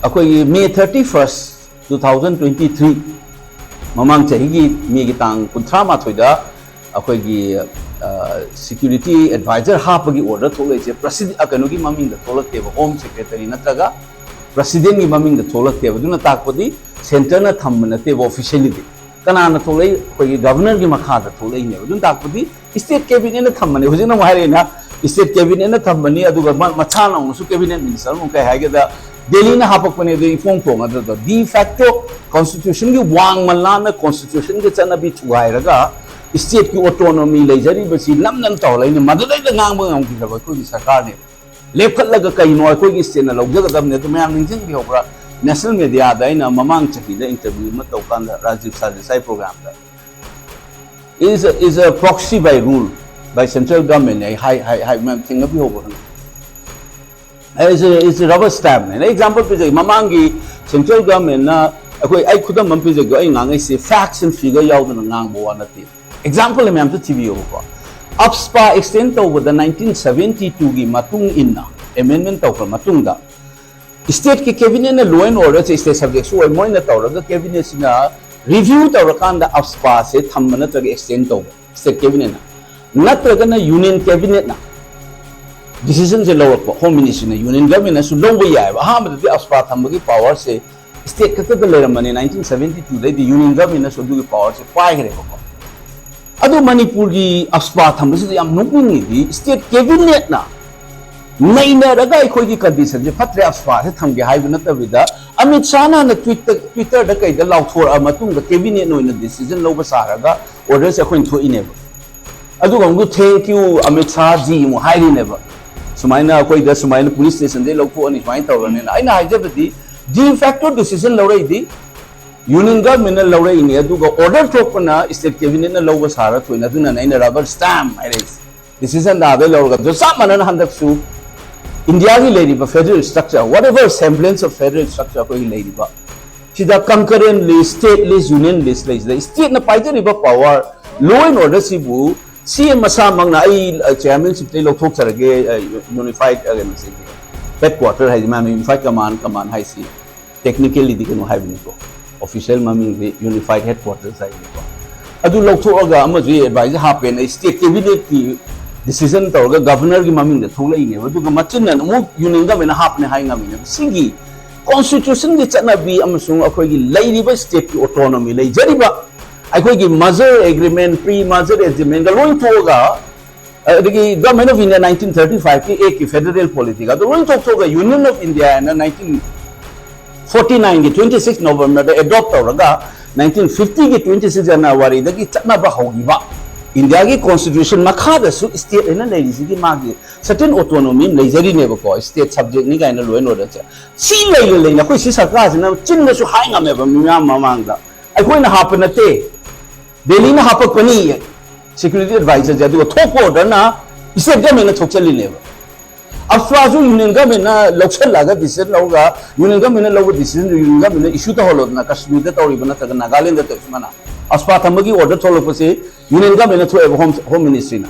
ꯑꯩꯈꯣꯏꯒꯤ May thirty first, two thousand twenty three, ꯃꯃꯥꯡ ꯆꯍꯤꯒꯤ ꯃꯦꯒꯤ ꯇꯥꯡ ꯀꯨꯟꯊ꯭ꯔꯥ ꯃꯥꯊꯣꯏꯗ ꯑꯩꯈꯣꯏꯒꯤ, ꯑ, security advisor ꯍꯥꯞꯄꯒꯤ order ꯊꯣꯛꯂꯛꯏꯁꯦ ꯄ꯭ꯔꯁꯤꯗ-, ꯑ, ꯀꯩꯅꯣꯒꯤ ꯃꯃꯤꯡꯗ ꯊꯣꯛꯂꯛꯇꯦꯕ, Home Secretary ꯅꯠꯇ꯭ꯔꯒ presidentꯒꯤ ꯃꯃꯤꯡꯗ ꯊꯣꯛꯂꯛꯇꯦꯕ꯫ ꯑꯗꯨꯅ ꯇꯥꯛꯄꯗꯤ centreꯅ ꯊꯝꯕ ꯅꯠꯇꯦꯕ officiallyꯗꯤ꯫ ꯀꯅꯥꯅ ꯊꯣꯛꯂꯛꯏ? ꯑꯩꯈꯣꯏꯒꯤ governorꯒꯤ ꯃꯈꯥꯗ ꯊꯣꯛꯂꯛꯏꯅꯦꯕ꯫ ꯑꯗꯨꯅ ꯇꯥꯛꯄꯗꯤ state cabinetꯅ ꯊꯝꯕꯅꯦ꯫ ꯍꯧꯖꯤꯛꯅ ꯑꯃꯨꯛ ꯍꯥꯏꯔꯛꯏꯅ state cabinetꯅ ꯊꯝꯕꯅꯤ, ꯑꯗꯨꯒ ꯃ-, ꯃꯁꯥꯅ ꯑꯃꯨꯛꯁꯨ cabinet minister ꯑꯃꯨꯛ ꯀꯩ ꯍꯥꯏꯒꯦꯗ, ꯗꯦꯜꯂꯤꯅ ꯍꯥꯄꯛꯄꯅꯦ ꯑꯗꯨ ꯏꯐꯣꯡ ꯐꯣꯡ꯫ ꯑꯗꯨꯗ de facto constitutionꯒꯤ ꯋꯥꯡꯃ ꯂꯥꯟꯅ constitutionꯒꯤ ꯆꯠꯅꯕꯤ ꯊꯨꯒꯥꯏꯔꯒ stateꯀꯤ autonomy ꯂꯩꯖꯔꯤꯕꯁꯤ ꯅꯝꯗꯅ ꯇꯧꯍꯜꯂꯛꯏꯅꯦ꯫ ꯃꯗꯨꯗꯩꯗ ꯉꯥꯡꯕ ꯉꯝꯈꯤꯗ꯭ꯔꯕ ꯑꯩꯈꯣꯏꯒꯤ ꯁꯔꯀꯥꯔꯅꯦ꯫ ꯂꯦꯞꯈꯠꯂꯒ ꯀꯩꯅꯣ ꯑꯩꯈꯣꯏꯒꯤ stateꯅ ꯂꯧꯖꯒꯗꯕꯅꯦ꯫ ꯑꯗꯨ ꯃꯌꯥꯝ ꯅꯤꯡꯁꯤꯡꯕꯤꯍꯧꯕ꯭ꯔꯥ? National mediaꯗ ꯑꯩꯅ ꯃꯃꯥꯡ ꯆꯍꯤꯗ interview ꯑꯃ ꯇꯧꯀꯥꯟꯗ Rajiv ꯁꯔꯗꯦꯁꯥꯏ programꯗ, "Is a, is a proxy by rule by central government" ꯑꯩ ꯍꯥꯏ, ꯍꯥꯏ, ꯍꯥꯏ, ꯃꯌꯥꯝ ꯊꯦꯡꯅꯕꯤꯍꯧꯕ꯭ꯔꯥ ꯈꯪꯗꯦ꯫ It's a, it's a rubber stampꯅꯦ꯫ ꯑꯩꯅ example ꯄꯤꯖꯒꯦ꯫ ꯃꯃꯥꯡꯒꯤ central governmentꯅ ꯑꯩꯈꯣꯏ, ꯑꯩ ꯈꯨꯗꯝ ꯑꯃ ꯄꯤꯖꯒꯦ꯫ ꯑꯩ ꯉꯥꯡꯉꯛꯏꯁꯦ facts and figure ꯌꯥꯎꯗꯅ ꯉꯥꯡꯕ ꯋꯥ ꯅꯠꯇꯦ꯫ Example ꯃꯌꯥꯝꯁꯨ ꯊꯤꯕꯤꯌꯣꯕꯀꯣ꯫ UPSPA extend ꯇꯧꯕꯗ nineteen seventy twoꯒꯤ ꯃꯇꯨꯡ ꯏꯟꯅ, amendment ꯇꯧꯈ꯭ꯔ ꯃꯇꯨꯡꯗ, stateꯀꯤ cabinetꯅ law and orderꯁꯦ state subjectꯁꯨ ꯑꯣꯏ, ꯃꯣꯏꯅ ꯇꯧꯔꯒ cabinetꯁꯤꯅ ꯔꯤꯚ꯭ꯌꯨ ꯇꯧꯔꯀꯥꯟꯗ ꯑꯞꯁꯄꯥꯁꯦ ꯊꯝꯕ ꯅꯠꯇ꯭ꯔꯒ ꯑꯦꯛꯁꯇꯦꯟ ꯇꯧꯕ ꯁ꯭ꯇꯦꯠ ꯀꯦꯕꯤꯅꯦꯠꯅ, ꯅꯠꯇ꯭ꯔꯒꯅ ꯌꯨꯅꯤꯌꯟ ꯀꯦꯕꯤꯅꯦꯠꯅ ꯗꯤꯁꯤꯖꯟꯁꯦ ꯂꯧꯔꯛꯄ, ꯍꯣꯝ ꯃꯤꯅꯤꯁꯇ꯭ꯔꯤꯅ, ꯌꯨꯅꯤꯌꯟ ꯒꯚꯔꯟꯃꯦꯟꯅꯁꯨ ꯂꯧꯕ ꯌꯥꯏꯑꯕ꯫ ꯑꯍꯥꯟꯕꯗꯗꯤ ꯑꯞꯁꯄꯥ ꯊꯝꯕꯒꯤ ꯄꯋꯥꯔꯁꯦ ꯁ꯭ꯇꯦꯠ ꯈꯛꯇꯗ ꯂꯩꯔꯝꯕꯅꯤ, ꯅꯥꯏꯟꯇꯤꯟ ꯁꯚꯦꯟꯇꯤ ꯇꯨꯗꯩꯗꯤ ꯌꯨꯅꯤꯌꯟ ꯒꯚꯔꯟꯃꯦꯟꯅꯁꯨ ꯑꯗꯨꯒꯤ ꯄꯋꯥꯔꯁꯦ ꯄꯥꯏꯈ꯭ꯔꯦꯕꯀꯣ꯫ ꯑꯗꯨ ꯃꯅꯤꯄꯨꯔꯒꯤ ꯑꯞꯁꯄꯥ ꯊꯝꯕꯁꯤꯗ ꯌꯥꯝ ꯅꯣꯛꯅꯤꯡꯉꯤꯗꯤ, ꯁ꯭ꯇꯦꯠ ꯀꯦꯕꯤꯅꯦꯠꯅ ꯅꯩꯅꯔꯒ ꯑꯩꯈꯣꯏꯒꯤ ꯀꯟꯗꯤꯁꯟꯁꯦ ꯐꯠꯇ꯭ꯔꯦ, ꯑꯞꯁꯄꯥꯁꯦ ꯊꯝꯒꯦ ꯍꯥꯏꯕ ꯅꯠꯇꯕꯤꯗ, ꯑꯃꯤꯠ ꯁꯥꯍꯅ ꯍꯥꯟꯅ ꯇ꯭ꯋꯤꯠꯇ, ꯇ꯭ꯋꯤꯇꯔꯗ ꯀꯩꯗ ꯂꯥꯎꯊꯣꯔꯛꯑ ꯃꯇꯨꯡꯗ ꯀꯦꯕꯤꯅꯦꯠꯅ ꯑꯣꯏꯅ ꯗꯤꯁꯤꯖꯟ ꯂꯧꯕ ꯁꯥꯔꯒ ꯑꯣꯔꯗꯔꯁꯦ ꯑꯩꯈꯣꯏꯅ ꯊꯣꯛꯏꯅꯦꯕ꯫ ꯑꯗꯨꯒ ꯑꯃꯨꯛ "Thank you, Amit Shah G" ꯑꯃꯨꯛ ꯍꯥꯏꯔꯤꯅꯦꯕ꯫ ꯁꯨꯃꯥꯏꯅ ꯑꯩꯈꯣꯏꯗ ꯁꯨꯃꯥꯏꯅ ꯄꯨꯂꯤꯁ ꯁ꯭ꯇꯦꯁꯟꯗꯩ ꯂꯧꯊꯣꯛꯑꯅꯤ, ꯁꯨꯃꯥꯏꯅ ꯇꯧꯔꯅꯤꯅ꯫ ꯑꯩꯅ ꯍꯥꯏꯖꯕꯗꯤ, ꯗꯤ ꯐꯦꯛꯇꯣ ꯗꯤꯁꯤꯖꯟ ꯂꯧꯔꯛꯏꯗꯤ ꯌꯨꯅꯤꯌꯟ ꯒꯚꯔꯟꯃꯦꯟꯅ ꯂꯧꯔꯛꯏꯅꯦ, ꯑꯗꯨꯒ ꯑꯣꯔꯗꯔ ꯊꯣꯛꯄꯅ ꯁ꯭ꯇꯦꯠ ꯀꯦꯕꯤꯅꯦꯠꯅ ꯂꯧꯕ ꯁꯥꯔ ꯊꯣꯛꯏꯅꯦ꯫ ꯑꯗꯨꯅꯅꯦ ꯑꯩꯅ ꯔꯕꯔ ꯁ꯭ꯇꯥꯝꯞ ꯍꯥꯏꯔꯛꯏꯁꯦ꯫ ꯗꯤꯁꯤꯖꯟ ꯑꯥꯗꯩ ꯂꯧꯔꯒ꯫ ꯑꯗꯨ ꯆꯞ ꯃꯥꯟꯅꯅ ꯍꯟꯗꯛꯁꯨ ꯏꯟꯗꯤꯌꯥꯒꯤ ꯂꯩꯔꯤꯕ federal structure, whatever semblance of federal structure ꯑꯩꯈꯣꯏꯒꯤ ꯂꯩꯔꯤꯕ, ꯁꯤꯗ concurrent list, state list, union list ꯂꯩꯁꯤꯗ ꯁ꯭ꯇꯦꯠꯅ ꯄꯥꯏꯖꯔꯤꯕ ꯄꯋꯥꯔ, law and order ꯁꯤꯕꯨ ꯁꯤ ꯑꯦꯝ ꯃꯁꯥꯃꯛꯅ ꯑꯩ ꯆꯤꯌꯥꯔꯃꯦꯟꯁꯤꯞꯇꯩ ꯂꯧꯊꯣꯛꯆꯔꯒꯦ, ꯌꯨꯅꯤꯐꯥꯏꯠ ꯀꯩꯅꯣꯁꯤꯒꯤ ꯍꯦꯗ ꯀ꯭ꯋꯥꯇꯔ ꯍꯥꯏꯗꯤ, ꯃꯌꯥꯝꯅ ꯌꯨꯅꯤꯐꯥꯏꯠ ꯀꯃꯥꯟ, ꯀꯃꯥꯟ ꯍꯥꯏꯁꯤ ꯇꯦꯛꯅꯤꯀꯦꯜꯂꯤꯗꯤ ꯀꯩꯅꯣ ꯍꯥꯏꯕꯅꯤꯀꯣ, ꯑꯣꯐꯤꯁꯤꯌꯦꯜ ꯃꯃꯤꯡꯗꯤ ꯌꯨꯅꯤꯐꯥꯏꯠ ꯍꯦꯗ ꯀ꯭ꯋꯥꯇꯔꯁ ꯍꯥꯏꯕꯅꯤꯀꯣ꯫ ꯑꯗꯨ ꯂꯧꯊꯣꯛꯑꯒ ꯑꯃꯁꯨ ꯑꯦꯗꯚꯥꯏꯖꯔ ꯍꯥꯞꯄꯦꯅ ꯁ꯭ꯇꯦꯠ ꯀꯦꯕꯤꯅꯦꯠꯀꯤ ꯗꯤꯁꯤꯖꯟ ꯇꯧꯔꯒ ꯒꯚꯔꯅꯔꯒꯤ ꯃꯃꯤꯡꯗ ꯊꯣꯛꯂꯛꯏꯅꯦꯕ꯫ ꯑꯗꯨꯒ ꯃꯆꯤꯟꯅ ꯑꯃꯨꯛ ꯌꯨꯅꯤꯌꯟ ꯒꯚꯔꯟꯃꯦꯟꯅ ꯍꯥꯞꯄꯅꯦ ꯍꯥꯏ ꯉꯝꯃꯤꯅꯦꯕ꯫ ꯁꯤꯒꯤ ꯀꯣꯟꯁꯇꯤꯇ꯭ꯌꯨꯁꯟꯒꯤ ꯆꯠꯅꯕꯤ ꯑꯃꯁꯨꯡ ꯑꯩꯈꯣꯏꯒꯤ ꯂꯩꯔꯤꯕ ꯁ꯭ꯇꯦꯠꯀꯤ ꯑꯣꯇꯣꯅꯣꯃꯤ ꯂꯩꯖꯔꯤꯕ, ꯑꯩꯈꯣꯏꯒꯤ ꯃꯔꯖꯔ ꯑꯦꯒ꯭ꯔꯤꯃꯦꯟ, ꯄ꯭ꯔꯤ ꯃꯔꯖꯔ ꯑꯦꯒ꯭ꯔꯤꯃꯦꯟꯒ ꯂꯣꯏ ꯊꯣꯛꯑꯒ, ꯑꯗꯒꯤ Government of India nineteen thirty five ꯀꯤ Act ꯀꯤ ꯐꯦꯗꯔꯦꯜ ꯄꯣꯂꯤꯇꯤꯒ ꯑꯗꯨ ꯂꯣꯏ ꯊꯣꯛꯊꯣꯛꯑꯒ Union of India ꯍꯥꯏꯅ nineteen forty nine ꯒꯤ twenty six November ꯗ ꯑꯦꯗꯣꯞ ꯇꯧꯔꯒ, nineteen fifty ꯒꯤ twenty six January ꯗꯒꯤ ꯆꯠꯅꯕ ꯍꯧꯈꯤꯕ ꯏꯟꯗꯤꯌꯥꯒꯤ ꯀꯣꯟꯁꯇꯤꯇ꯭ꯌꯨꯁꯟ ꯃꯈꯥꯗꯁꯨ ꯁ꯭ꯇꯦꯠ ꯍꯥꯏꯅ ꯂꯩꯔꯤꯁꯤꯒꯤ ꯃꯥꯒꯤ certain autonomy ꯑꯃ ꯂꯩꯖꯔꯤꯅꯦꯕꯀꯣ, ꯁ꯭ꯇꯦꯠ ꯁꯕꯖꯦꯛꯅꯤ ꯀꯥꯏꯅ ꯂꯣꯏꯅ ꯑꯣꯏꯔꯁꯦ꯫ ꯁꯤ ꯂꯩꯅ ꯂꯩꯅ ꯑꯩꯈꯣꯏ ꯁꯤ ꯁꯔꯀꯥꯔꯁꯤꯅ ꯆꯤꯟꯗꯁꯨ ꯍꯥꯏ ꯉꯝꯃꯦꯕ ꯃꯤꯌꯥꯝ ꯃꯃꯥꯡꯗ, "ꯑꯩꯈꯣꯏꯅ ꯍꯥꯞꯄ ꯅꯠꯇꯦ, ꯗꯦꯜꯂꯤꯅ ꯍꯥꯞꯄꯛꯄꯅꯤ ꯁꯦꯀ꯭ꯌꯨꯔꯤꯇꯤ ꯑꯦꯗꯚꯥꯏꯖꯔꯁꯦ", ꯑꯗꯨꯒ ꯊꯣꯛꯄ ꯑꯣꯔꯗꯔꯅ ꯁ꯭ꯇꯦꯠ ꯒꯚꯔꯟꯃꯦꯟꯅ ꯊꯣꯛꯆꯜꯂꯤꯅꯦꯕ꯫ ꯑꯞꯁ꯭ꯔꯥꯁꯨ ꯌꯨꯅꯤꯌꯟ ꯒꯚꯔꯟꯃꯦꯟꯅ ꯂꯧꯁꯜꯂꯒ, ꯗꯤꯁꯤꯖꯟ ꯂꯧꯔꯒ, ꯌꯨꯅꯤꯌꯟ ꯒꯚꯔꯟꯃꯦꯟꯅ ꯂꯧꯕ ꯗꯤꯁꯤꯖꯟꯗꯨ ꯌꯨꯅꯤꯌꯟ ꯒꯚꯔꯟꯃꯦꯟꯅ ꯏꯁꯨ ꯇꯧꯍꯜꯂꯣꯗꯅ, ꯀꯥꯁꯃꯤꯔꯗ ꯇꯧꯔꯤꯕ ꯅꯠꯇ꯭ꯔꯒ ꯅꯥꯒꯥꯂꯦꯟꯗ ꯇꯧꯔꯤꯕ ꯁꯨꯃꯥꯏꯅ꯫ ꯑꯞꯁ꯭ꯔꯥ ꯊꯝꯕꯒꯤ ꯑꯣꯔꯗꯔ ꯊꯣꯛꯂꯛꯄꯁꯤ ꯌꯨꯅꯤꯌꯟ ꯒꯚꯔꯟꯃꯦꯟꯅ ꯊꯣꯛꯑꯦꯕ, ꯍꯣꯝ, ꯍꯣꯝ ꯃꯤꯅꯤꯁꯇ꯭ꯔꯤꯅ꯫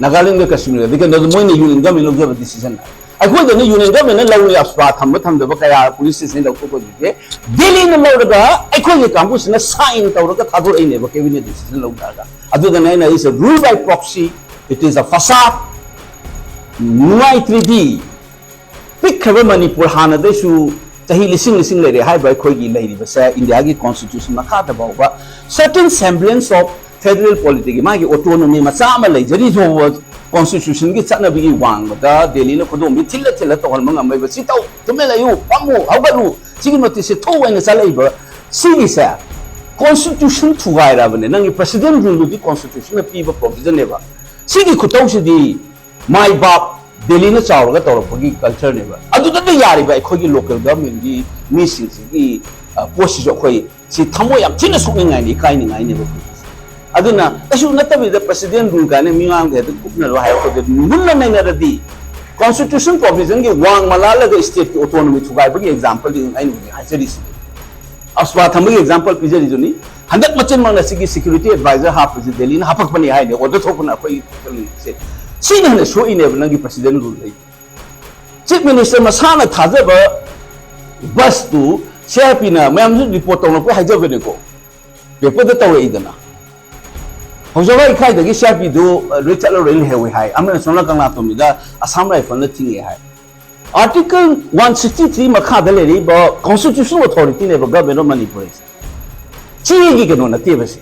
ꯅꯥꯒꯥꯂꯦꯟꯒ ꯀꯥꯁꯃꯤꯔꯒꯗꯤ ꯀꯩꯅꯣ, ꯃꯣꯏꯅ ꯌꯨꯅꯤꯌꯟ ꯒꯚꯔꯟꯃꯦꯟ ꯂꯧꯖꯕ ꯗꯤꯁꯤꯖꯟ꯫ ꯑꯩꯈꯣꯏꯗꯅ ꯌꯨꯅꯤꯌꯟ ꯒꯚꯔꯟꯃꯦꯟꯅ ꯂꯧꯔꯤ, ꯑꯁꯄꯥ ꯊꯝꯕ ꯊꯝꯗꯕ ꯀꯌꯥ ꯄꯨꯂꯤꯁ ꯁ꯭ꯇꯦꯁꯟꯗ ꯂꯧꯊꯣꯛꯄ ꯍꯧꯖꯤꯛꯁꯦ ꯗꯦꯜꯂꯤꯅ ꯂꯧꯔꯒ ꯑꯩꯈꯣꯏꯒꯤ ꯀꯥꯡꯕꯨꯁꯤꯅ ꯁꯥꯏꯟ ꯇꯧꯔꯒ ꯊꯥꯗꯣꯔꯛꯏꯅꯦꯕ ꯀꯦꯕꯤꯅꯦꯠ ꯗꯤꯁꯤꯖꯟ ꯂꯧꯊꯔꯒ꯫ ꯑꯗꯨꯗꯅ ꯑꯩꯅ, it's a rule by proxy, it is a facade. ꯅꯨꯡꯉꯥꯏꯇ꯭ꯔꯤꯗꯤ ꯄꯤꯛꯈ꯭ꯔꯕ Manipur ꯍꯥꯟꯅꯗꯩꯁꯨ ꯆꯍꯤ ꯂꯤꯁꯤꯡ ꯂꯤꯁꯤꯡ ꯂꯩꯔꯦ ꯍꯥꯏꯕ ꯑꯩꯈꯣꯏꯒꯤ ꯂꯩꯔꯤꯕꯁꯦ ꯏꯟꯗꯤꯌꯥꯒꯤ ꯀꯣꯟꯁꯇꯤꯇ꯭ꯌꯨꯁꯟ ꯃꯈꯥꯗ ꯐꯥꯎꯕ certain semblance of federal politicꯒꯤ ꯃꯥꯒꯤ autonomy ꯃꯆꯥ ꯑꯃ ꯂꯩꯖꯔꯤ ꯐꯥꯎꯕ ꯀꯣꯟꯁꯇꯤꯇ꯭ꯌꯨꯁꯟꯒꯤ ꯆꯠꯅꯕꯤꯒꯤ ꯋꯥꯡꯃꯗ ꯗꯦꯜꯂꯤꯅ ꯈꯨꯗꯣꯝꯕꯤ ꯊꯤꯜꯂ ꯊꯤꯜꯂ ꯇꯧꯍꯟꯕ ꯉꯝꯃꯛꯏꯕ꯫ ꯁꯤ ꯇꯧ, ꯇꯨꯃꯤꯟ ꯂꯩꯌꯨ, ꯐꯝꯃꯨ, ꯍꯧꯒꯠꯂꯨ, ꯁꯤꯒꯤ ꯅꯣꯇꯤꯁꯁꯦ ꯊꯣꯛꯎ ꯍꯥꯏꯅ ꯆꯠꯂꯛꯏꯕ꯫ ꯁꯤꯒꯤꯁꯦ ꯀꯣꯟꯁꯇꯤꯇ꯭ꯌꯨꯁꯟ ꯊꯨꯒꯥꯏꯔꯕꯅꯦ꯫ ꯅꯪꯒꯤ ꯄ꯭ꯔꯁꯤꯗꯦꯟ ꯔꯨꯜꯗꯨꯗꯤ ꯀꯣꯟꯁꯇꯤꯇ꯭ꯌꯨꯁꯟꯅ ꯄꯤꯕ ꯄ꯭ꯔꯣꯚꯤꯖꯟꯅꯦꯕ꯫ ꯁꯤꯒꯤ ꯈꯨꯇꯧꯁꯤꯗꯤ ꯃꯥꯏ ꯕꯥꯞ ꯗꯦꯜꯂꯤꯅ ꯆꯥꯎꯔꯒ ꯇꯧꯔꯛꯄꯒꯤ ꯀꯜꯆꯔꯅꯦꯕ꯫ ꯑꯗꯨꯗ ꯌꯥꯔꯤꯕ ꯑꯩꯈꯣꯏꯒꯤ ꯂꯣꯀꯦꯜ ꯒꯚꯔꯟꯃꯦꯟꯒꯤ ꯃꯤꯁꯤꯡꯁꯤꯒꯤ, ꯑ, ꯄꯣꯠꯁꯤꯁꯨ ꯑꯩꯈꯣꯏ ꯁꯤ ꯊꯃꯣꯏ ꯌꯥꯝ ꯊꯤꯅ ꯁꯣꯛꯅꯤꯡꯉꯥꯏꯅꯤ, ꯏꯀꯥꯏꯅꯤꯡꯉꯥꯏꯅꯦꯕ ꯑꯩꯈꯣꯏꯒꯤꯁꯦ꯫ ꯑꯗꯨꯅ ꯀꯩꯁꯨ ꯅꯠꯇꯕꯤꯗ ꯄ꯭ꯔꯁꯤꯗꯦꯟ ꯔꯨꯜ ꯀꯥꯏꯅ ꯃꯤꯃꯥꯡꯗ ꯍꯦꯛꯇ ꯀꯨꯞꯅꯔꯣ ꯍꯥꯏꯔꯛꯄꯗ ꯃꯨꯟꯅ ꯅꯩꯅꯔꯗꯤ ꯀꯣꯟꯁꯇꯤꯇ꯭ꯌꯨꯁꯟ ꯄ꯭ꯔꯣꯚꯤꯖꯟꯒꯤ ꯋꯥꯡꯃ ꯂꯥꯜꯂꯒ ꯁ꯭ꯇꯦꯠꯀꯤ ꯑꯣꯇꯣꯅꯣꯃꯤ ꯊꯨꯒꯥꯏꯕꯒꯤ ꯑꯦꯛꯖꯥꯝꯄꯜꯗꯤ ꯑꯩꯅ ꯍꯧꯖꯤꯛ ꯍꯥꯏꯖꯔꯤꯁꯤꯅꯤ꯫ ꯑꯁꯄꯥ ꯊꯝꯕꯒꯤ ꯑꯦꯛꯖꯥꯝꯄꯜ ꯄꯤꯖꯔꯤꯗꯨꯅꯤ꯫ ꯍꯟꯗꯛ ꯃꯆꯤꯟꯃꯛꯅ ꯁꯤꯒꯤ ꯁꯦꯀ꯭ꯌꯨꯔꯤꯇꯤ ꯑꯦꯗꯚꯥꯏꯖꯔ ꯍꯥꯞꯄꯁꯤ ꯗꯦꯜꯂꯤꯅ ꯍꯥꯄꯛꯄꯅꯤ ꯍꯥꯏꯅ ꯑꯣꯔꯗꯔ ꯊꯣꯛꯄꯅ ꯑꯩꯈꯣꯏ ꯁꯦ ꯁꯤꯅ ꯍꯦꯟꯅ ꯁꯣꯛꯏꯅꯦꯕ ꯅꯪꯒꯤ ꯄ꯭ꯔꯁꯤꯗꯦꯟ ꯔꯨꯜ ꯂꯩ꯫ ꯆꯤꯐ ꯃꯤꯅꯤꯁꯇꯔ ꯃꯁꯥꯅ ꯊꯥꯖꯕ ꯕꯁꯇꯨ ꯁꯤ ꯑꯥꯔ ꯄꯤꯅ ꯃꯌꯥꯝꯁꯨ ꯔꯤꯄꯣꯔꯠ ꯇꯧꯅꯕ ꯍꯥꯏꯖꯕꯅꯤꯀꯣ, ꯄꯦꯄꯔꯗ ꯇꯧꯔꯛꯏꯗꯅ꯫ ꯍꯧꯖꯤꯛ ꯏꯀꯥꯏꯗꯒꯤ ꯁꯤ ꯑꯥꯔ ꯄꯤꯗꯨ, ꯑ, ꯂꯣꯏ ꯆꯠꯂꯔꯣꯏ ꯂꯩꯍꯧꯋꯤ ꯍꯥꯏ, ꯑꯃꯅ ꯁꯣꯝꯅ ꯀꯪꯂꯥꯇꯣꯝꯕꯤꯗ ꯑꯁꯥꯝ ꯔꯥꯏꯐꯜꯅ ꯊꯤꯡꯉꯦ ꯍꯥꯏ꯫ ꯑꯥꯔꯇꯤꯀꯜ ꯋꯥꯟ ꯁꯤꯛꯁꯇꯤ ꯊ꯭ꯔꯤ ꯃꯈꯥꯗ ꯂꯩꯔꯛꯏꯕ ꯀꯣꯟꯁꯇꯤꯇ꯭ꯌꯨꯁꯅꯦꯜ ꯑꯣꯊꯣꯔꯤꯇꯤꯅꯦꯕ ꯒꯚꯔꯟꯃꯦꯟ ꯑꯣꯐ ꯃꯅꯤꯄꯨꯔ ꯍꯥꯏꯁꯦ꯫ ꯆꯦꯒꯤ ꯀꯩꯅꯣ ꯅꯠꯇꯦꯕ ꯁꯤ꯫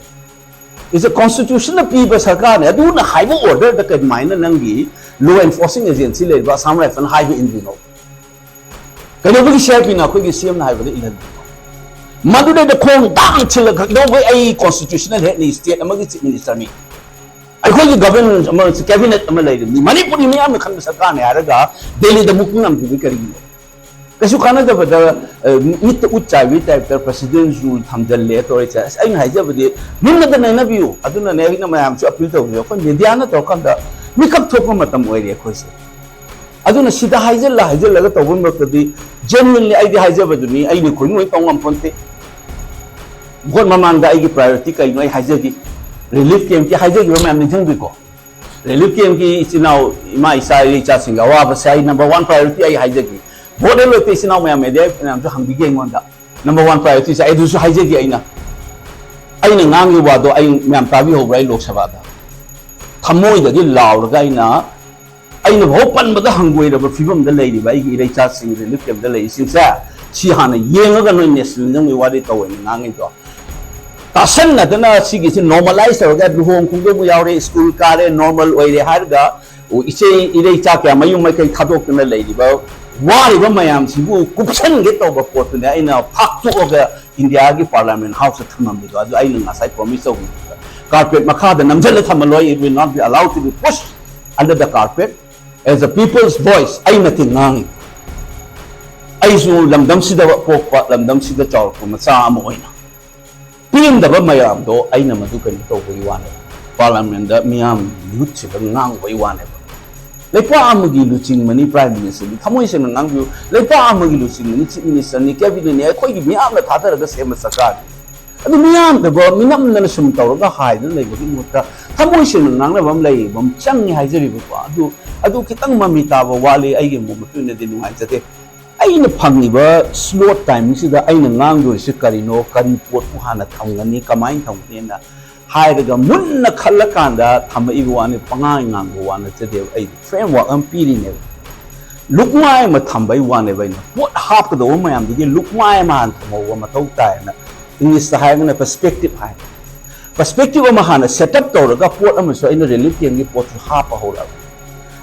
It's a constitutionꯅ ꯄꯤꯕ ꯁꯔꯀꯥꯔꯅꯦ꯫ ꯑꯗꯨꯅ ꯍꯥꯏꯕ ꯑꯣꯔꯗꯔꯗ ꯀꯃꯥꯏꯅ ꯅꯪꯒꯤ ꯂꯣ ꯑꯦꯟꯐꯣꯔꯁꯤꯡ ꯑꯦꯖꯦꯟꯁꯤ ꯂꯩꯔꯤꯕ ꯑꯁꯥꯝ ꯔꯥꯏꯐꯜꯅ ꯍꯥꯏꯕ ꯏꯟꯗꯣꯏꯅꯣ? ꯀꯩꯗꯧꯕꯒꯤ ꯁꯤ ꯑꯥꯔ ꯄꯤꯅ ꯑꯩꯈꯣꯏꯒꯤ ꯁꯤ ꯑꯦꯝꯅ ꯍꯥꯏꯕꯗ ꯏꯜꯍꯟꯗꯣꯏꯅꯣ? ꯃꯗꯨꯗꯩꯗ ꯈꯣꯡ ꯇꯥꯡ ꯊꯤꯜꯂꯒ ꯀꯩꯗꯧꯕꯩ ꯑꯩ ꯀꯣꯟꯁꯇꯤꯇ꯭ꯌꯨꯁꯅꯦꯜ ꯍꯦꯗꯅꯤ, ꯁ꯭ꯇꯦꯠ ꯑꯃꯒꯤ ꯆꯤꯐ ꯃꯤꯅꯤꯁꯇꯔꯅꯤ, ꯑꯩꯈꯣꯏꯒꯤ ꯒꯚꯔꯟꯃꯦꯟ ꯑꯃ, ꯀꯦꯕꯤꯅꯦꯠ ꯑꯃ ꯂꯩꯔꯤꯕꯅꯤ, ꯃꯅꯤꯄꯨꯔꯤ ꯃꯤꯌꯥꯝꯅ ꯈꯟꯕ ꯁꯔꯀꯥꯔꯅꯦ ꯍꯥꯏꯔꯒ ꯗꯦꯜꯂꯤꯗ ꯃꯨꯛ ꯉꯝꯗ꯭ꯔꯤꯕ ꯀꯔꯤꯒꯤꯅꯣ? ꯀꯩꯁꯨ ꯀꯥꯟꯅꯗꯕꯗ, ꯑ, ꯃꯤꯠꯇ ꯎꯠ ꯆꯥꯏꯕꯒꯤ ꯇꯥꯏꯞꯇ ꯄ꯭ꯔꯁꯤꯗꯦꯟ ꯔꯨꯜ ꯊꯝꯖꯤꯜꯂꯦ ꯇꯧꯔꯤꯁꯦ꯫ ꯑꯁ, ꯑꯩꯅ ꯍꯥꯏꯖꯕꯗꯤ ꯃꯨꯟꯅꯗ ꯅꯩꯅꯕꯤꯌꯨ꯫ ꯑꯗꯨꯅꯅꯦ ꯑꯩꯅ ꯃꯌꯥꯝꯁꯨ ꯑꯄꯤꯜ ꯇꯧꯖꯩ꯫ ꯑꯩꯈꯣꯏ ꯃꯦꯗꯤꯌꯥꯅ ꯇꯧꯔꯀꯥꯟꯗ ꯃꯤꯀꯞ ꯊꯣꯛꯄ ꯃꯇꯝ ꯑꯣꯏꯔꯦ ꯑꯩꯈꯣꯏꯁꯦ꯫ ꯑꯗꯨꯅ ꯁꯤꯗ ꯍꯥꯏꯖꯤꯜꯂ ꯍꯥꯏꯖꯤꯜꯂꯒ ꯇꯧꯕ ꯃꯔꯛꯇꯗꯤ genuinely ꯑꯩꯗꯤ ꯍꯥꯏꯖꯕꯗꯨꯅꯤ, ꯑꯩꯅ ꯈꯣꯏ ꯅꯣꯏ ꯇꯧ ꯉꯝꯄꯣꯟꯇꯦ꯫ ꯚꯣꯠ ꯃꯃꯥꯡꯗ ꯑꯩꯒꯤ priority ꯀꯩꯅꯣ ꯑꯩ ꯍꯥꯏꯖꯈꯤ, ꯔꯤꯂꯤꯐ ꯀꯦꯝꯞꯀꯤ ꯍꯥꯏꯖꯈꯤꯕ ꯃꯌꯥꯝ ꯅꯤꯡꯁꯤꯡꯕꯤꯀꯣ꯫ ꯔꯤꯂꯤꯐ ꯀꯦꯝꯞꯀꯤ ꯏꯆꯤꯟ ꯏꯅꯥꯎ, ꯏꯃꯥ ꯏꯆꯥ ꯏꯔꯩ ꯏꯆꯥꯁꯤꯡꯒꯤ ꯑꯋꯥꯕꯁꯦ ꯑꯩ ꯅꯝꯕꯔ ꯋꯥꯟ ꯄ꯭ꯔꯥꯏꯌꯣꯔꯤꯇꯤ ꯑꯩ ꯍꯥꯏꯖꯒꯦ꯫ ꯚꯣꯠ ꯂꯦꯞꯂꯣꯏꯗꯕ ꯏꯆꯤꯟ ꯏꯅꯥꯎ ꯃꯌꯥꯝ, ꯃꯦꯗꯤꯌꯥ ꯃꯌꯥꯝꯁꯨ ꯍꯪꯕꯤꯒꯦ ꯑꯩꯉꯣꯟꯗ꯫ ꯅꯝꯕꯔ ꯋꯥꯟ ꯄ꯭ꯔꯥꯏꯌꯣꯔꯤꯇꯤꯁꯦ ꯑꯩ ꯑꯗꯨꯁꯨ ꯍꯥꯏꯖꯒꯦ ꯑꯩꯅ꯫ ꯑꯩꯅ ꯉꯥꯡꯉꯤꯕ ꯋꯥꯗꯣ ꯑꯩ ꯃꯌꯥꯝ ꯇꯥꯕꯤꯍꯧꯕ꯭ꯔꯥ? ꯑꯩ ꯂꯣꯛ ꯁꯚꯥꯗ ꯊꯃꯣꯏꯗꯒꯤ ꯂꯥꯎꯔꯒ ꯑꯩꯅ, ꯑꯩꯅ ꯐꯥꯎ ꯄꯟꯕꯗ ꯍꯪꯒꯣꯏꯔꯕ ꯐꯤꯕꯝꯗ ꯂꯩꯔꯤꯕ ꯑꯩꯒꯤ ꯏꯔꯩꯆꯥꯁꯤꯡ, ꯔꯤꯂꯤꯐ ꯀꯦꯝꯞꯇ ꯂꯩꯔꯤꯁꯤꯡꯁꯦ, ꯁꯤ ꯍꯥꯟꯅ ꯌꯦꯡꯉꯒ ꯅꯣꯏ ꯅꯦꯁꯅꯦꯂꯤꯖꯝꯒꯤ ꯋꯥꯔꯤ ꯇꯧꯋꯦꯅ ꯉꯥꯡꯉꯤꯗꯣ꯫ ꯇꯥꯁꯟꯅꯗꯅ ꯁꯤꯒꯤꯁꯤ ꯅꯣꯔꯃꯦꯂꯥꯏꯁ ꯇꯧꯔꯒ ꯂꯨꯍꯣꯡ ꯈꯣꯡꯗꯣꯡꯕ ꯌꯥꯎꯔꯦ, ꯁ꯭ꯀꯨꯜ ꯀꯥꯔꯦ, ꯅꯣꯔꯃꯦꯜ ꯑꯣꯏꯔꯦ ꯍꯥꯏꯔꯒ, ꯏꯆꯦ ꯏꯔꯩꯆꯥ ꯀꯌꯥ ꯃꯌꯨꯝ ꯃꯀꯩ ꯊꯥꯗꯣꯛꯇꯨꯅ ꯂꯩꯔꯤꯕ, ꯋꯥꯔꯤꯕ ꯃꯌꯥꯝꯁꯤꯕꯨ ꯀꯨꯞꯁꯟꯒꯦ ꯇꯧꯕ ꯄꯣꯠꯇꯨꯅꯦ ꯑꯩꯅ ꯐꯥꯛꯇꯣꯛꯑꯒ ꯏꯟꯗꯤꯌꯥꯒꯤ ꯄꯥꯔꯂꯤꯌꯥꯃꯦꯟ ꯍꯥꯎꯁꯇ ꯊꯝꯃꯝꯃꯤꯗꯣ꯫ ꯑꯗꯨ ꯑꯩꯅ ꯉꯁꯥꯏ ꯄ꯭ꯔꯣꯃꯤꯁ ꯇꯧꯈꯤꯕꯗ, ꯀꯥꯔꯄꯦꯠ ꯃꯈꯥꯗ ꯅꯝꯁꯤꯜꯂ ꯊꯝꯃꯜꯂꯣꯏ, it will not be allowed to be pushed under the carpet as a people's voice꯫ ꯑꯩ ꯃꯇꯤꯛ ꯉꯥꯡꯉꯤ꯫ ꯑꯩꯁꯨ ꯂꯝꯗꯝꯁꯤꯗ ꯄꯣꯛꯄ, ꯂꯝꯗꯝꯁꯤꯗ ꯆꯥꯎꯔꯛꯄ ꯃꯆꯥ ꯑꯃ ꯑꯣꯏꯅ ꯄꯦꯟꯗꯕ ꯃꯌꯥꯝꯗꯣ ꯑꯩꯅ ꯃꯗꯨ ꯀꯩꯅꯣ ꯇꯧꯕꯒꯤ ꯋꯥꯅꯦꯕ, ꯄꯥꯔꯂꯤꯌꯥꯃꯦꯟꯗ ꯃꯤꯌꯥꯝ ꯌꯨꯠꯁꯤꯗ ꯉꯥꯡꯕꯒꯤ ꯋꯥꯅꯦꯕ꯫ ꯂꯩꯄꯥꯛ ꯑꯃꯒꯤ ꯂꯨꯆꯤꯡꯕꯅꯤ ꯄ꯭ꯔꯥꯏꯝ ꯃꯤꯅꯤꯁꯇꯔꯅꯤ, ꯊꯃꯣꯏ ꯁꯦꯡꯅ ꯉꯥꯡꯕꯤꯌꯨ꯫ ꯂꯩꯄꯥꯛ ꯑꯃꯒꯤ ꯂꯨꯆꯤꯡꯕꯅꯤ, ꯆꯤꯐ ꯃꯤꯅꯤꯁꯇꯔꯅꯤ, ꯀꯦꯕꯤꯅꯦꯠꯅꯤ, ꯑꯩꯈꯣꯏꯒꯤ ꯃꯤꯌꯥꯝꯅ ꯊꯥꯗꯔꯒ ꯁꯦꯝꯕ ꯁꯔꯀꯥꯔꯅꯤ꯫ ꯑꯗꯨ ꯃꯤꯌꯥꯝꯗꯕ ꯃꯤꯅꯝꯗꯅ ꯁꯨꯝ ꯇꯧꯔꯒ ꯍꯥꯏꯗꯨꯅ ꯂꯩꯕꯒꯤ ꯃꯍꯨꯠꯇ ꯊꯃꯣꯏ ꯁꯦꯡꯅ ꯉꯥꯡꯅꯕ ꯑꯃ ꯂꯩꯔꯤꯕ ꯑꯃ ꯆꯪꯉꯤ ꯍꯥꯏꯖꯔꯤꯕꯀꯣ꯫ ꯑꯗꯨ, ꯑꯗꯨ ꯈꯤꯇꯪ ꯃꯃꯤ ꯇꯥꯕ ꯋꯥꯠꯂꯤ, ꯑꯩꯒꯤ ꯃꯣꯠ ꯃꯇꯨꯡ ꯏꯟꯅꯗꯤ ꯅꯨꯡꯉꯥꯏꯖꯗꯦ꯫ ꯑꯩꯅ ꯐꯪꯉꯤꯕ ꯁ꯭ꯂꯣꯠ ꯇꯥꯏꯃꯤꯡꯁꯤꯗ ꯑꯩꯅ ꯉꯥꯡꯗꯣꯔꯤꯁꯤ ꯀꯔꯤꯅꯣ, ꯀꯔꯤ ꯄꯣꯠꯄꯨ ꯍꯥꯟꯅ ꯊꯝꯒꯅꯤ, ꯀꯃꯥꯏꯅ ꯊꯝꯒꯅꯤꯅ ꯍꯥꯏꯔꯒ ꯃꯨꯟꯅ ꯈꯜꯂꯀꯥꯟꯗ ꯊꯝꯃꯛꯏꯕ ꯋꯥꯅꯤ, ꯄꯉꯥꯡ ꯉꯥꯡꯕ ꯋꯥ ꯅꯠꯆꯗꯦꯕ꯫ ꯑꯩ ꯐ꯭ꯔꯦꯝꯋꯥꯔꯛ ꯑꯃ ꯄꯤꯔꯤꯅꯦꯕ, ꯂꯨꯛꯃꯥꯏ ꯑꯃ ꯊꯝꯕꯩ ꯋꯥꯅꯦꯕ꯫ ꯑꯩꯅ ꯄꯣꯠ ꯍꯥꯞꯀꯗꯧꯕ ꯃꯌꯥꯝꯗꯒꯤ ꯂꯨꯛꯃꯥꯏ ꯑꯃ ꯍꯥꯟꯅ ꯊꯝꯍꯧꯕ ꯃꯊꯧ ꯇꯥꯏꯅ, ꯏꯪꯂꯤꯁꯇ ꯍꯥꯏꯔꯒꯅ ꯄꯔꯁꯄꯦꯛꯇꯤꯞ ꯍꯥꯏ꯫ ꯄꯔꯁꯄꯦꯛꯇꯤꯞ ꯑꯃ ꯍꯥꯟꯅ ꯁꯦꯠ ꯑꯞ ꯇꯧꯔꯒ ꯄꯣꯠ ꯑꯃꯁꯨ ꯑꯩꯅ ꯔꯤꯂꯤꯐ ꯀꯦꯝꯒꯤ ꯄꯣꯠꯁꯨ ꯍꯥꯞꯄ ꯍꯧꯔꯛꯑꯕ꯫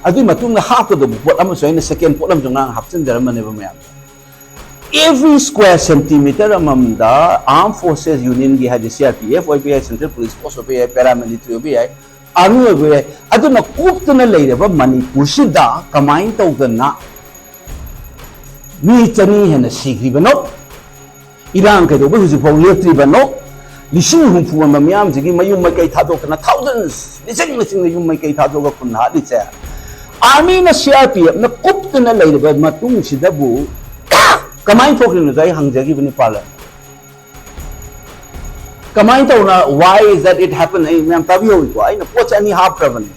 ꯑꯗꯨꯒꯤ ꯃꯇꯨꯡꯗ ꯍꯥꯞꯀꯗꯧꯕ ꯄꯣꯠ ꯑꯃꯁꯨ ꯑꯩꯅ ꯁꯦꯀꯦꯟ ꯄꯣꯠ ꯑꯃꯁꯨ ꯉꯔꯥꯡ ꯍꯥꯞꯆꯤꯟꯖꯔꯝꯕꯅꯦꯕ ꯃꯌꯥꯝ꯫ ꯑꯦꯚ꯭ꯔꯤ ꯁ꯭ꯀ꯭ꯋꯥꯔ ꯁꯦꯟꯇꯤꯃꯤꯇꯔ ꯑꯃꯃꯝꯗ ꯑꯥꯔꯝ ꯐꯣꯔꯁꯦꯁ ꯌꯨꯅꯤꯌꯟꯒꯤ, ꯍꯥꯏꯗꯤ ꯁꯤ ꯑꯥꯔ ꯄꯤ ꯑꯦꯐ ꯑꯣꯏꯕ ꯌꯥꯏ, ꯁꯦꯟꯇ꯭ꯔꯦꯜ ꯄꯨꯂꯤꯁ ꯐꯣꯔꯁ ꯑꯣꯏꯕ ꯌꯥꯏ, ꯄꯦꯔꯥꯃꯤꯂꯤꯇꯔꯤ ꯑꯣꯏꯕ ꯌꯥꯏ, ꯑꯥꯔꯃꯤ ꯑꯣꯏꯕ ꯌꯥꯏ, ꯑꯗꯨꯅ ꯀꯨꯞꯇꯅ ꯂꯩꯔꯕ ꯃꯅꯤꯄꯨꯔꯁꯤꯗ ꯀꯃꯥꯏꯅ ꯇꯧꯗꯅ ꯃꯤ ꯆꯅꯤ ꯍꯦꯟꯅ ꯁꯤꯈ꯭ꯔꯤꯕꯅꯣ? ꯏꯔꯥꯡ ꯀꯩꯗꯧꯕꯩ ꯍꯧꯖꯤꯛꯐꯥꯎ ꯂꯦꯞꯇ꯭ꯔꯤꯕꯅꯣ? ꯂꯤꯁꯤꯡ ꯍꯨꯝꯐꯨ ꯍꯦꯟꯕ ꯃꯤꯌꯥꯝꯁꯤꯒꯤ ꯃꯌꯨꯝ ꯃꯀꯩ ꯊꯥꯗꯣꯛꯇꯅ, ꯊꯥꯎꯖꯟꯁ, ꯂꯤꯁꯤꯡ ꯂꯤꯁꯤꯡꯗ ꯌꯨꯝ ꯃꯀꯩ ꯊꯥꯗꯣꯛꯑꯒ ꯈꯨꯟ ꯍꯥꯠꯂꯤꯁꯦ, ꯑꯥꯔꯃꯤꯅ, ꯁꯤ ꯑꯥꯔ ꯄꯤ ꯑꯦꯐꯅ ꯀꯨꯞꯇꯅ ꯂꯩꯔꯕ ꯃꯇꯨꯡꯁꯤꯗꯕꯨ ꯀꯃꯥꯏꯅ ꯊꯣꯛꯈ꯭ꯔꯤꯅꯣꯗꯣ ꯑꯩ ꯍꯪꯖꯈꯤꯕꯅꯤ ꯄꯥꯔꯂꯤꯌꯥꯃꯦꯟ꯫ ꯀꯃꯥꯏꯅ ꯇꯧꯅ, why is that it happen? ꯑꯩ ꯃꯌꯥꯝ ꯇꯥꯕꯤꯍꯧꯏꯀꯣ, ꯑꯩꯅ ꯄꯣꯠꯁꯦ ꯑꯅꯤ ꯍꯥꯞꯈ꯭ꯔꯕꯅꯤ꯫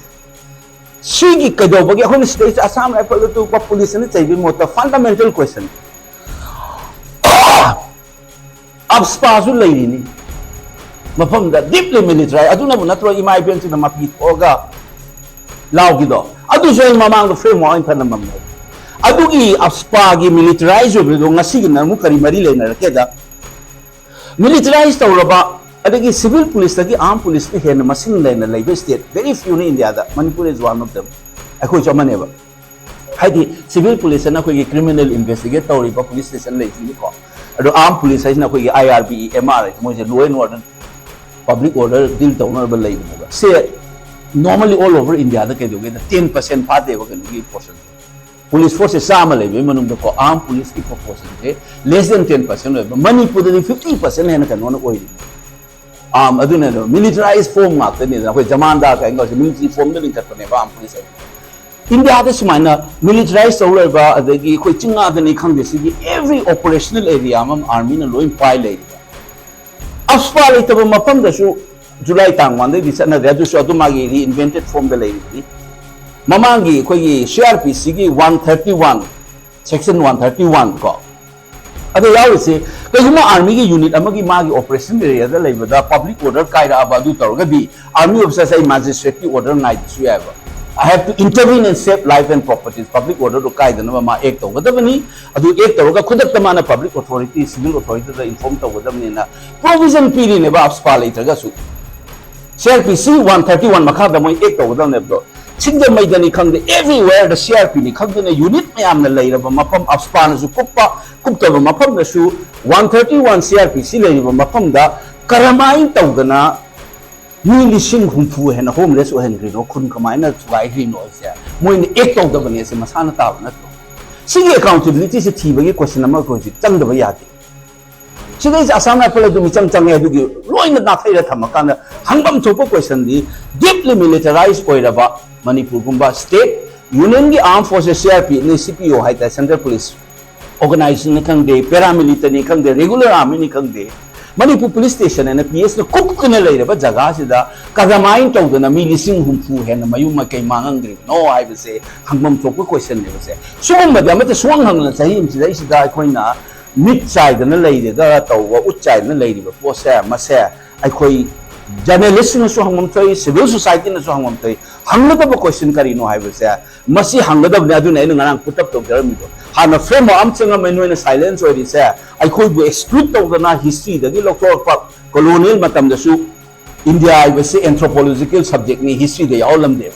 ꯁꯤꯒꯤ ꯀꯩꯗꯧꯕꯒꯤ ꯑꯩꯈꯣꯏꯅ ꯁꯤꯗꯩꯁꯤꯗ Assam Rifle ꯑꯗꯨ police ꯑꯅ ꯆꯩꯕꯒꯤ ꯃꯍꯨꯠꯇ fundamental question, AFSPAꯁꯨ ꯂꯩꯔꯤꯅꯤ ꯃꯐꯝꯗ, deeply militarized, ꯑꯗꯨꯅꯕꯨ ꯅꯠꯇ꯭ꯔꯣ ꯏꯃꯥ ꯏꯕꯦꯟꯁꯤꯡꯅ ꯃꯄꯤ ꯊꯣꯛꯑꯒ ꯂꯥꯎꯈꯤꯗꯣ? ꯑꯗꯨꯁꯨ ꯑꯩ ꯃꯃꯥꯡꯗ framework ꯑꯣꯏꯅ ꯊꯅꯝꯃꯝꯅꯦ꯫ ꯑꯗꯨꯒꯤ AFSPAꯒꯤ militarize ꯑꯣꯏꯕꯗꯣ ꯉꯁꯤꯒꯤꯅ ꯑꯃꯨꯛ ꯀꯔꯤ ꯃꯔꯤ ꯂꯩꯅꯔꯛꯀꯦꯗ, militarize ꯇꯧꯔꯕ ꯑꯗꯒꯤ civil policeꯇꯒꯤ armed policeꯅ ꯍꯦꯟꯅ ꯃꯁꯤꯡ ꯂꯩꯅ ꯂꯩꯕ state very fewꯅꯤ ꯏꯟꯗꯤꯌꯥꯗ, Manipur is one of them, ꯑꯩꯈꯣꯏꯁꯨ ꯑꯃꯅꯦꯕ꯫ ꯍꯥꯏꯗꯤ civil police ꯑꯅ ꯑꯩꯈꯣꯏꯒꯤ criminal investigate ꯇꯧꯔꯤꯕ police station ꯂꯩꯁꯤꯅꯤꯀꯣ, ꯑꯗꯣ armed police ꯍꯥꯏꯁꯤꯅ ꯑꯩꯈꯣꯏꯒꯤ IRB, MR ꯍꯥꯏꯁꯦ ꯃꯣꯏꯁꯦ law and order, public order deal ꯇꯧꯅꯕ ꯂꯩꯕꯅꯦꯕ꯫ ꯁꯦ normally all over Indiaꯗ ꯀꯩꯗꯧꯒꯦꯗ ten percent ꯐꯥꯗꯦꯕ ꯀꯩꯅꯣꯒꯤ portion꯫ Police forceꯁꯦ ꯆꯥꯝꯃ ꯂꯩꯕꯒꯤ ꯃꯅꯨꯡꯗꯀꯣ armed policeꯀꯤ proportionꯁꯦ less than ten percent ꯑꯣꯏꯕ꯫ ꯃꯅꯤꯄꯨꯔꯗꯗꯤ fifty percent ꯍꯦꯟꯅ ꯀꯩꯅꯣꯅ ꯑꯣꯏꯔꯤ꯫ ꯑꯥꯝ ꯑꯗꯨꯅ militarized form ꯉꯥꯛꯇꯅꯤꯗꯅ, ꯑꯩꯈꯣꯏ ꯖꯃꯥꯟꯗꯥ ꯀꯥꯏꯅ ꯇꯧꯔꯤꯁꯦ military formꯗ ꯂꯤꯡꯈꯠꯄꯅꯦꯕ armed police ꯍꯥꯏꯁꯦ꯫ ꯏꯟꯗꯤꯌꯥꯗ ꯁꯨꯃꯥꯏꯅ militarize ꯇꯧ ꯂꯩꯕ, ꯑꯗꯒꯤ ꯑꯩꯈꯣꯏ ꯆꯤꯡ ꯉꯥꯗꯅꯤ ꯈꯪꯗꯦ, ꯁꯤꯒꯤ every operational area ꯑꯃ armyꯅ ꯂꯣꯏ ꯄꯥꯏ ꯂꯩꯔꯤꯕ꯫ AFSPA ꯂꯩꯇꯕ ꯃꯐꯝꯗꯁꯨ ꯖꯨꯂꯥꯏ ꯇꯥꯡ ꯋꯥꯟꯗꯩꯗꯤ ꯆꯠꯅꯔꯦ, ꯑꯗꯨꯁꯨ ꯑꯗꯨ ꯃꯥꯒꯤ reinvented formꯗ ꯂꯩꯔꯤꯕꯅꯤ꯫ ꯃꯃꯥꯡꯒꯤ ꯑꯩꯈꯣꯏꯒꯤ CRPCꯒꯤ one thirty one, section one thirty one ꯀꯣ, ꯑꯗ ꯌꯥꯎꯔꯤꯁꯦ, ꯀꯩꯒꯨꯝꯕ armyꯒꯤ unit ꯑꯃꯒꯤ ꯃꯥꯒꯤ operation areaꯗ ꯂꯩꯕꯗ public order ꯀꯥꯏꯔꯛꯑꯕ ꯑꯗꯨ ꯇꯧꯔꯒꯗꯤ army officerꯁꯦ ꯑꯩ magistrateꯀꯤ order ꯉꯥꯏꯗꯁꯨ ꯌꯥꯏꯕ꯫ I have to intervene and save life and properties, public orderꯗꯣ ꯀꯥꯏꯗꯅꯕ ꯃꯥ act ꯇꯧꯒꯗꯕꯅꯤ꯫ ꯑꯗꯨ act ꯇꯧꯔꯒ ꯈꯨꯗꯛꯇ ꯃꯥꯅ public authority, civil authorityꯗ inform ꯇꯧꯒꯗꯕꯅꯤꯅ provision ꯄꯤꯔꯤꯅꯦꯕ AFSPA ꯂꯩꯇ꯭ꯔꯒꯁꯨ꯫ CRPC one thirty one ꯃꯈꯥꯗ ꯃꯣꯏ act ꯇꯧꯒꯗꯕꯅꯦꯕꯗꯣ꯫ ꯁꯤꯡꯖꯃꯩꯗꯅꯤ ꯈꯪꯗꯦ, everywhere the CRPꯅꯤ ꯈꯪꯗꯦꯅ unit ꯃꯌꯥꯝꯅ ꯂꯩꯔꯕ ꯃꯐꯝ, AFSPAꯅꯁꯨ ꯀꯨꯞꯄ, ꯀꯨꯞꯇꯕ ꯃꯐꯝꯗꯁꯨ one thirty one CRPC ꯂꯩꯔꯤꯕ ꯃꯐꯝꯗ ꯀꯔꯝꯍꯥꯏꯅ ꯇꯧꯗꯅ ꯃꯤ ꯂꯤꯁꯤꯡ ꯍꯨꯝꯐꯨ ꯍꯦꯟꯅ homeless ꯑꯣꯏꯍꯟꯈ꯭ꯔꯤꯅꯣ, ꯈꯨꯟ ꯀꯃꯥꯏꯅ ꯊꯨꯒꯥꯏꯈ꯭ꯔꯤꯅꯣ ꯍꯥꯏꯁꯦ ꯃꯣꯏꯅ act ꯇꯧꯗꯕꯅꯦ, ꯑꯁꯤ ꯃꯁꯥꯅ ꯇꯥꯕ ꯅꯠꯇ꯭ꯔꯣ? ꯁꯤꯒꯤ accountabilityꯁꯦ ꯊꯤꯕꯒꯤ question ꯑꯃ ꯑꯩꯈꯣꯏ ꯍꯧꯖꯤꯛ ꯆꯪꯗꯕ ꯌꯥꯗꯦ꯫ ꯁꯤꯗꯩꯁꯦ Assam Rifle ꯑꯗꯨ ꯃꯤꯆꯪ ꯆꯪꯉꯦ, ꯑꯗꯨꯒꯤ ꯂꯣꯏꯅ ꯅꯥꯊꯩꯔ ꯊꯝꯃꯀꯥꯟꯗ ꯍꯪꯐꯝ ꯊꯣꯛꯄ questionꯗꯤ, deeply militarized ꯑꯣꯏꯔꯕ ꯃꯅꯤꯄꯨꯔꯒꯨꯝꯕ state unionꯒꯤ armed forces, CRP ꯅꯤ, CPO ꯍꯥꯏꯇꯥꯔꯦ, central police organizationꯅꯤ ꯈꯪꯗꯦ, paramilitaryꯅꯤ ꯈꯪꯗꯦ, regular armyꯅꯤ ꯈꯪꯗꯦ, ꯃꯅꯤꯄꯨꯔ ꯄꯨꯂꯤꯁ ꯁ꯭ꯇꯦꯁꯟ ꯍꯥꯏꯅ ꯄꯤ ꯑꯦꯁꯅ ꯀꯨꯞꯇꯨꯅ ꯂꯩꯔꯕ ꯖꯒꯥꯁꯤꯗ ꯀꯔꯝꯍꯥꯏꯅ ꯇꯧꯗꯅ ꯃꯤ ꯂꯤꯁꯤꯡ ꯍꯨꯝꯐꯨ ꯍꯦꯟꯅ ꯃꯌꯨꯝ ꯃꯀꯩ ꯃꯥꯡꯍꯟꯈ꯭ꯔꯤꯕꯅꯣ ꯍꯥꯏꯕꯁꯦ ꯍꯪꯐꯝ ꯊꯣꯛꯄ ꯀꯣꯏꯁꯟꯅꯦꯕꯁꯦ꯫ ꯁꯤꯒꯨꯝꯕꯗꯤ ꯑꯃꯠꯇ ꯁꯨꯡꯍꯪ ꯍꯪꯗꯅ ꯆꯍꯤ ꯑꯃꯁꯤꯗ ꯑꯩꯁꯤꯗ ꯑꯩꯈꯣꯏꯅ ꯃꯤꯠ ꯆꯥꯏꯗꯅ ꯂꯩꯔꯒ ꯇꯧꯕ, ꯎꯠ ꯆꯥꯏꯗꯅ ꯂꯩꯔꯤꯕ ꯄꯣꯠꯁꯦ, ꯃꯁꯦ ꯑꯩꯈꯣꯏ ꯖꯔꯅꯦꯂꯤꯁꯁꯤꯡꯅꯁꯨ ꯍꯪꯐꯝ ꯊꯣꯛꯏ, ꯁꯤꯚꯤꯜ ꯁꯣꯁꯥꯏꯇꯤꯅꯁꯨ ꯍꯪꯐꯝ ꯊꯣꯛꯏ꯫ ꯍꯪꯒꯗꯕ ꯀꯣꯏꯁꯟ ꯀꯔꯤꯅꯣ ꯍꯥꯏꯕꯁꯦ ꯃꯁꯤ ꯍꯪꯒꯗꯕꯅꯤ꯫ ꯑꯗꯨꯅ ꯑꯩꯅ ꯉꯔꯥꯡ put up ꯇꯧꯖꯔꯝꯃꯤꯗꯣ, ꯍꯥꯟꯅ ꯐ꯭ꯔꯦꯝ ꯋꯥꯔꯛ ꯑꯃ ꯆꯪꯉꯝꯃꯦ, ꯅꯣꯏꯅ ꯁꯥꯏꯂꯦꯟꯁ ꯑꯣꯏꯔꯤꯁꯦ꯫ ꯑꯩꯈꯣꯏꯕꯨ ꯑꯦꯛꯁꯀ꯭ꯂꯨꯗ ꯇꯧꯗꯅ ꯍꯤꯁꯇ꯭ꯔꯤꯗꯒꯤ ꯂꯧꯊꯣꯔꯛꯄ꯫ ꯀꯣꯂꯣꯅꯤꯌꯦꯜ ꯃꯇꯝꯗꯁꯨ ꯏꯟꯗꯤꯌꯥ ꯍꯥꯏꯕꯁꯤ ꯑꯦꯟꯊ꯭ꯔꯣꯄꯣꯂꯣꯖꯤꯀꯦꯜ ꯁꯕꯖꯦꯛꯅꯤ, ꯍꯤꯁꯇ꯭ꯔꯤꯗ ꯌꯥꯎꯍꯜꯂꯝꯗꯦꯕ꯫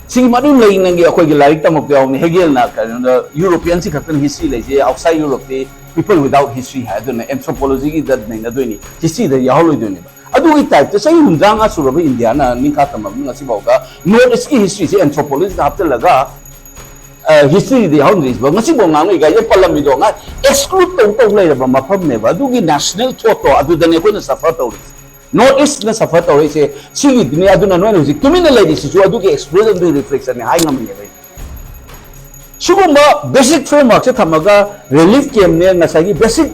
ꯁꯤꯒꯤ ꯃꯅꯨꯡ ꯂꯩꯅꯒꯤ ꯑꯩꯈꯣꯏꯒꯤ ꯂꯥꯏꯔꯤꯛ ꯇꯝꯃꯛꯄ ꯌꯥꯎꯕꯅꯤ꯫ ꯍꯦꯒꯦꯜꯅ ꯀꯩꯅꯣꯗ, ꯌꯨꯔꯣꯄꯤꯌꯟꯁꯤ ꯈꯛꯇꯅ ꯍꯤꯁꯇ꯭ꯔꯤ ꯂꯩꯖꯩ, ꯑꯥꯎꯠꯁꯥꯏꯠ ꯌꯨꯔꯣꯞꯇꯤ people without history ꯍꯥꯏ꯫ ꯑꯗꯨꯅ ꯑꯦꯟꯊ꯭ꯔꯣꯄꯣꯂꯣꯖꯤꯒꯤꯗ ꯅꯩꯅꯗꯣꯏꯅꯤ, ꯍꯤꯁꯇ꯭ꯔꯤꯗ ꯌꯥꯎꯍꯜꯂꯣꯏꯗꯣꯏꯅꯦꯕ꯫ ꯑꯗꯨꯒꯤ ꯇꯥꯏꯞꯇ ꯆꯍꯤ ꯍꯨꯝꯗ꯭ꯔꯥ ꯃꯉꯥ ꯁꯨꯔꯕ ꯏꯟꯗꯤꯌꯥꯅ ꯅꯤꯡꯈꯥ ꯇꯝꯃꯛꯄ ꯉꯁꯤꯐꯥꯎꯗ ꯅꯣꯔꯠ ꯏꯁꯀꯤ ꯍꯤꯁꯇ꯭ꯔꯤꯁꯦ ꯑꯦꯟꯊ꯭ꯔꯣꯄꯣꯂꯣꯖꯤꯗ ꯍꯥꯞꯆꯤꯜꯂꯒ ꯍꯤꯁꯇ꯭ꯔꯤꯗ ꯌꯥꯎꯍꯟꯗ꯭ꯔꯤꯁꯤꯕ ꯉꯁꯤꯐꯥꯎ ꯉꯥꯡꯅꯩ꯫ ꯒꯥꯏꯁꯦ ꯄꯜꯂꯝꯃꯤꯗꯣ ꯉꯥꯏ ꯑꯦꯛꯁꯀ꯭ꯂꯨꯗ ꯇꯧ ꯇꯧ ꯂꯩꯔꯕ ꯃꯐꯝꯅꯦꯕ꯫ ꯑꯗꯨꯒꯤ ꯅꯦꯁꯅꯦꯜ ꯊꯣꯠꯇꯣ ꯑꯗꯨꯗꯅꯦ ꯑꯩꯈꯣꯏꯅ ꯁꯐꯔ ꯇꯧꯔꯤꯁꯦ, ꯅꯣꯔꯠ ꯏꯁꯅ ꯁꯐꯔ ꯇꯧꯔꯛꯏꯁꯦ ꯁꯤꯒꯤꯗꯨꯅꯦ꯫ ꯑꯗꯨꯅ ꯅꯣꯏꯅ ꯍꯧꯖꯤꯛ ꯇꯨꯃꯤꯟꯅ ꯂꯩꯔꯤꯁꯤꯁꯨ ꯑꯗꯨꯒꯤ ꯑꯦꯛꯁꯄ꯭ꯂꯣꯖꯟꯗꯨꯒꯤ ꯔꯤꯐ꯭ꯂꯦꯛꯁꯟꯅꯦ ꯍꯥꯏ ꯉꯝꯃꯤꯅꯦꯕ ꯑꯩ꯫ ꯁꯤꯒꯨꯝꯕ ꯕꯦꯁꯤꯛ ꯐ꯭ꯔꯦꯝꯋꯥꯔꯛꯁꯦ ꯊꯝꯃꯒ ꯔꯤꯂꯤꯐ ꯀꯦꯝꯅꯦ, ꯉꯁꯥꯏꯒꯤ ꯕꯦꯁꯤꯛ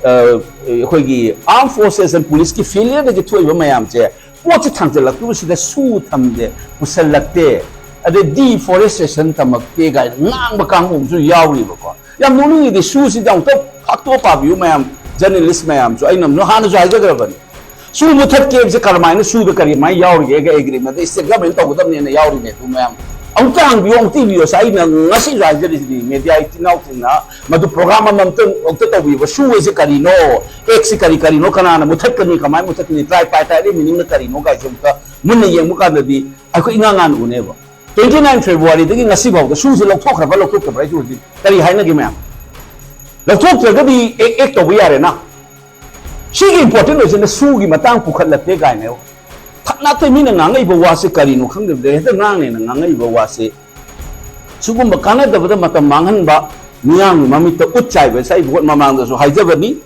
ꯑꯩꯈꯣꯏꯒꯤ ꯑꯥꯔꯝ ꯐꯣꯔꯁꯦꯁ ꯑꯦꯟ ꯄꯨꯂꯤꯁꯀꯤ ꯐꯦꯂꯤꯌꯔꯗꯒꯤ ꯊꯣꯛꯏꯕ ꯃꯌꯥꯝꯁꯦ ꯄꯣꯠꯁꯦ ꯊꯥꯡꯖꯜꯂꯛꯇꯕꯁꯤꯗ ꯁꯨ ꯊꯝꯗꯦ, ꯄꯨꯁꯜꯂꯛꯇꯦ, ꯑꯗꯩ ꯗꯤꯐꯣꯔꯦꯁꯇꯦꯁꯟ ꯇꯝꯃꯛꯇꯦ ꯀꯥꯏꯅ ꯉꯥꯡꯕ ꯀꯥꯡꯕꯨ ꯑꯃꯁꯨ ꯌꯥꯎꯔꯤꯕꯀꯣ꯫ ꯌꯥꯝ ꯅꯣꯛꯅꯤꯡꯉꯤꯗꯤ ꯁꯨꯁꯤꯗꯤ ꯑꯃꯨꯛꯇ ꯐꯥꯛꯇꯣꯛꯑ ꯄꯥꯕꯤꯌꯨ ꯃꯌꯥꯝ, ꯖꯔꯅꯦꯂꯤꯁ ꯃꯌꯥꯝꯁꯨ꯫ ꯑꯩꯅ ꯍꯥꯟꯅꯁꯨ ꯍꯥꯏꯖꯈ꯭ꯔꯕꯅꯤ, ꯁꯨ ꯃꯨꯊꯠꯀꯦ ꯍꯥꯏꯕꯁꯦ ꯀꯔꯝꯍꯥꯏꯅ, ꯁꯨꯗ ꯀꯔꯤꯃꯥꯏꯅ ꯌꯥꯎꯔꯤꯒꯦ ꯑꯦꯒ꯭ꯔꯤꯃꯦꯟꯗ? ꯁ꯭ꯇꯦꯠ ꯒꯚꯔꯟꯃꯦꯟ ꯇꯧꯒꯗꯕꯅꯦꯅ ꯌꯥꯎꯔꯤꯅꯦ ꯑꯗꯨ ꯃꯌꯥꯝ꯫ ꯑꯃꯨꯛꯇ ꯍꯪꯕꯤꯌꯨ, ꯑꯃꯨꯛꯇ ꯏꯕꯤꯌꯨ꯫ ꯑꯩꯅ ꯉꯁꯤꯁꯨ ꯍꯥꯏꯖꯔꯤꯁꯤꯗꯤ, ꯃꯦꯗꯤꯌꯥ ꯏꯆꯤꯟ ꯏꯅꯥꯎꯁꯤꯡꯅ ꯃꯗꯨ ꯄ꯭ꯔꯣꯒ꯭ꯔꯥꯝ ꯑꯃꯃꯝꯇꯪ ꯑꯃꯨꯛꯇ ꯇꯧꯕꯤꯕ꯫ ꯁꯨ ꯍꯥꯏꯁꯦ ꯀꯔꯤꯅꯣ? ꯑꯦꯛꯁꯤ ꯀꯔꯤ ꯀꯔꯤꯅꯣ? ꯀꯅꯥꯅ ꯃꯨꯊꯠꯀꯅꯤ? ꯀꯃꯥꯏꯅ ꯃꯨꯊꯠꯀꯅꯤ? ꯇ꯭ꯔꯥꯏ ꯄꯥꯏ ꯇꯥꯏꯗꯤ ꯃꯤꯅꯤꯡꯅ ꯀꯔꯤꯅꯣ ꯀꯥꯏꯁꯦ ꯑꯃꯨꯛꯇ ꯃꯨꯟꯅ ꯌꯦꯡꯕ ꯀꯥꯟꯗꯗꯤ ꯑꯩꯈꯣꯏ ꯏꯉꯥꯡ ꯉꯥꯟꯅ ꯎꯅꯦꯕ꯫ Twenty nine Februaryꯗꯒꯤ ꯉꯁꯤ ꯐꯥꯎꯗ ꯁꯨꯁꯦ ꯂꯧꯊꯣꯛꯈ꯭ꯔꯕ ꯂꯧꯊꯣꯛꯇꯕ꯭ꯔꯥ ꯍꯥꯏꯁꯨ ꯍꯧꯖꯤꯛ ꯀꯔꯤ ꯍꯥꯏꯅꯒꯦ ꯃꯌꯥꯝ? ꯂꯧꯊꯣꯛꯇ꯭ꯔꯒꯗꯤ ꯑꯦꯛ, ꯑꯦꯛ ꯇꯧꯕ ꯌꯥꯔꯦꯅ꯫ ꯁꯤꯒꯤ ꯏꯝꯄꯣꯔꯇꯦꯟ ꯑꯣꯏꯁꯤꯅ ꯁꯨꯒꯤ ꯃꯇꯥꯡ ꯄꯨꯈꯠꯂꯛꯇꯦ ꯀꯥꯏꯅ꯫ ꯊꯛꯅꯥꯇꯩ ꯃꯤꯅ ꯉꯥꯡꯉꯛꯏꯕ ꯋꯥꯁꯦ ꯀꯔꯤꯅꯣ ꯈꯪꯗꯕꯗ ꯍꯦꯛꯇ ꯉꯥꯡꯅꯦꯅ ꯉꯥꯡꯉꯛꯏꯕ ꯋꯥꯁꯦ꯫ ꯁꯤꯒꯨꯝꯕ ꯀꯥꯟꯅꯗꯕꯗ ꯃꯇꯝ ꯃꯥꯡꯍꯟꯕ, ꯃꯤꯌꯥꯝꯒꯤ ꯃꯃꯤꯠꯇ ꯎꯠ ꯆꯥꯏꯕ ꯍꯥꯏꯁꯦ ꯑꯩ ꯚꯣꯠ ꯃꯃꯥꯡꯗꯁꯨ ꯍꯥꯏꯖꯕꯅꯤ꯫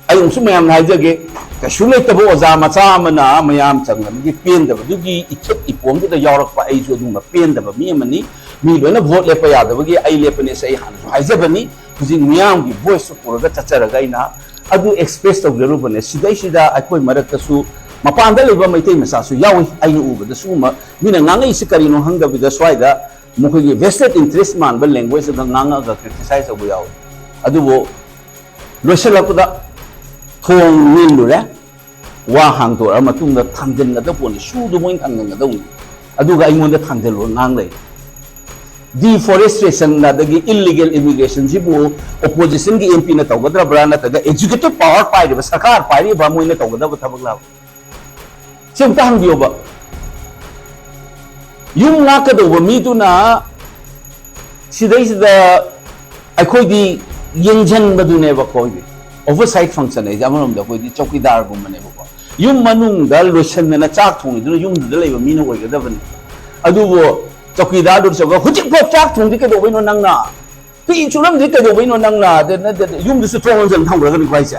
ꯑꯩ ꯑꯃꯨꯛꯁꯨ ꯃꯌꯥꯝꯅ ꯍꯥꯏꯖꯒꯦ, ꯀꯩꯁꯨ ꯂꯩꯇꯕ ꯑꯣꯖꯥ ꯃꯆꯥ ꯑꯃꯅ ꯃꯌꯥꯝ ꯆꯪꯅꯕꯒꯤ ꯄꯦꯟꯗꯕꯗꯨꯒꯤ ꯏꯊꯠ ꯏꯄꯣꯝꯗꯨꯗ ꯌꯥꯎꯔꯛꯄ ꯑꯩꯁꯨ ꯑꯗꯨꯒꯨꯝꯕ ꯄꯦꯟꯗꯕ ꯃꯤ ꯑꯃꯅꯤ꯫ ꯃꯤ ꯂꯣꯏꯅ ꯚꯣꯠ ꯂꯦꯞꯄ ꯌꯥꯗꯕꯒꯤ ꯑꯩ ꯂꯦꯞꯄꯅꯦꯁꯦ ꯑꯩ ꯍꯥꯟꯅꯁꯨ ꯍꯥꯏꯖꯕꯅꯤ꯫ ꯍꯧꯖꯤꯛ ꯃꯤꯌꯥꯝꯒꯤ ꯚꯣꯏꯁꯇꯨ ꯄꯨꯔꯒ ꯆꯠꯆꯔꯒ ꯑꯩꯅ ꯑꯗꯨ ꯑꯦꯛꯁꯄ꯭ꯔꯦꯁ ꯇꯧꯖꯔꯨꯕꯅꯦ꯫ ꯁꯤꯗꯩꯁꯤꯗ ꯑꯩꯈꯣꯏ ꯃꯔꯛꯇꯁꯨ ꯃꯄꯥꯟꯗ ꯂꯩꯕ ꯃꯩꯇꯩ ꯃꯆꯥꯁꯨ ꯌꯥꯎꯏ꯫ ꯑꯩꯅ ꯎꯕꯗ ꯁꯤꯒꯨꯝꯕ ꯃꯤꯅ ꯉꯥꯡꯉꯛꯏꯁꯤ ꯀꯔꯤꯅꯣ ꯈꯪꯗꯕꯤꯗ ꯁ꯭ꯋꯥꯏꯗ ꯃꯈꯣꯏꯒꯤ vested interest ꯃꯥꯟꯕ language ꯑꯗ ꯉꯥꯡꯉꯛꯑꯒ criticize ꯇꯧꯕ ꯌꯥꯎꯏ꯫ ꯑꯗꯨꯕꯨ ꯂꯣꯏꯁꯤꯜꯂꯛꯄꯗ ꯊꯣꯡ ꯅꯤꯜꯂꯨꯔꯦ, ꯋꯥ ꯍꯥꯡꯗꯣꯔꯛꯑ ꯃꯇꯨꯡꯗ ꯊꯥꯡꯖꯤꯟꯒꯗꯕ ꯄꯣꯠꯅꯤ, ꯁꯨꯗꯨ ꯃꯣꯏꯅ ꯊꯥꯡꯖꯤꯟꯒꯗꯧꯅꯤ꯫ ꯑꯗꯨꯒ ꯑꯩꯉꯣꯟꯗ ꯊꯥꯡꯖꯤꯜꯂꯨꯔ ꯉꯥꯡ ꯂꯩ꯫ Deforestation ꯑꯗꯒꯤ illegal immigration ꯁꯤꯕꯨ opposition ꯒꯤ M P ꯅ ꯇꯧꯒꯗꯕ꯭ꯔꯥ ꯅꯠꯇ꯭ꯔꯒ executive power ꯄꯥꯏꯔꯤꯕ ꯁꯔꯀꯥꯔ ꯄꯥꯏꯔꯤꯕ ꯃꯣꯏꯅ ꯇꯧꯒꯗꯕ ꯊꯕꯛꯂꯕ? ꯁꯤ ꯑꯝꯇ ꯍꯪꯕꯤꯌꯣꯕ꯫ ꯌꯨꯝ ꯉꯥꯛꯀꯗꯧꯕ ꯃꯤꯗꯨꯅ ꯁꯤꯗꯩꯁꯤꯗ ꯑꯩꯈꯣꯏꯗꯤ ꯌꯦꯡꯁꯤꯟꯕꯗꯨꯅꯦꯕ ꯑꯩꯈꯣꯏꯗꯤ꯫ Oversight function ꯍꯥꯏꯁꯦ ꯑꯃꯔꯣꯝꯗ ꯑꯩꯈꯣꯏꯗꯤ ꯆꯧꯀꯤꯗꯥꯔꯒꯨꯝꯕꯅꯦꯕꯀꯣ꯫ ꯌꯨꯝ ꯃꯅꯨꯡꯗ ꯂꯣꯏꯁꯟꯗꯅ ꯆꯥꯛ ꯊꯣꯡꯉꯤꯗꯨꯅ ꯌꯨꯝꯗꯨꯗ ꯂꯩꯕ ꯃꯤꯅ ꯑꯣꯏꯒꯗꯕꯅꯤ꯫ ꯑꯗꯨꯕꯨ ꯆꯧꯀꯤꯗꯥꯔꯗꯨ ꯆꯠꯂꯒ "ꯍꯧꯖꯤꯛꯐꯥꯎ ꯆꯥꯛ ꯊꯣꯡꯗꯤ ꯀꯩꯗꯧꯕꯩꯅꯣ ꯅꯪꯅ? ꯐꯤ ꯁꯨꯔꯝꯗꯤ ꯀꯩꯗꯧꯕꯩꯅꯣ ꯅꯪꯅ?" ꯑꯗ ꯅꯠꯇꯦ, ꯌꯨꯝꯗꯨꯁꯨ ꯊꯣꯡ ꯂꯣꯟꯁꯤꯟ ꯊꯝꯈ꯭ꯔꯒꯅꯤꯀꯣ ꯍꯥꯏꯁꯦ꯫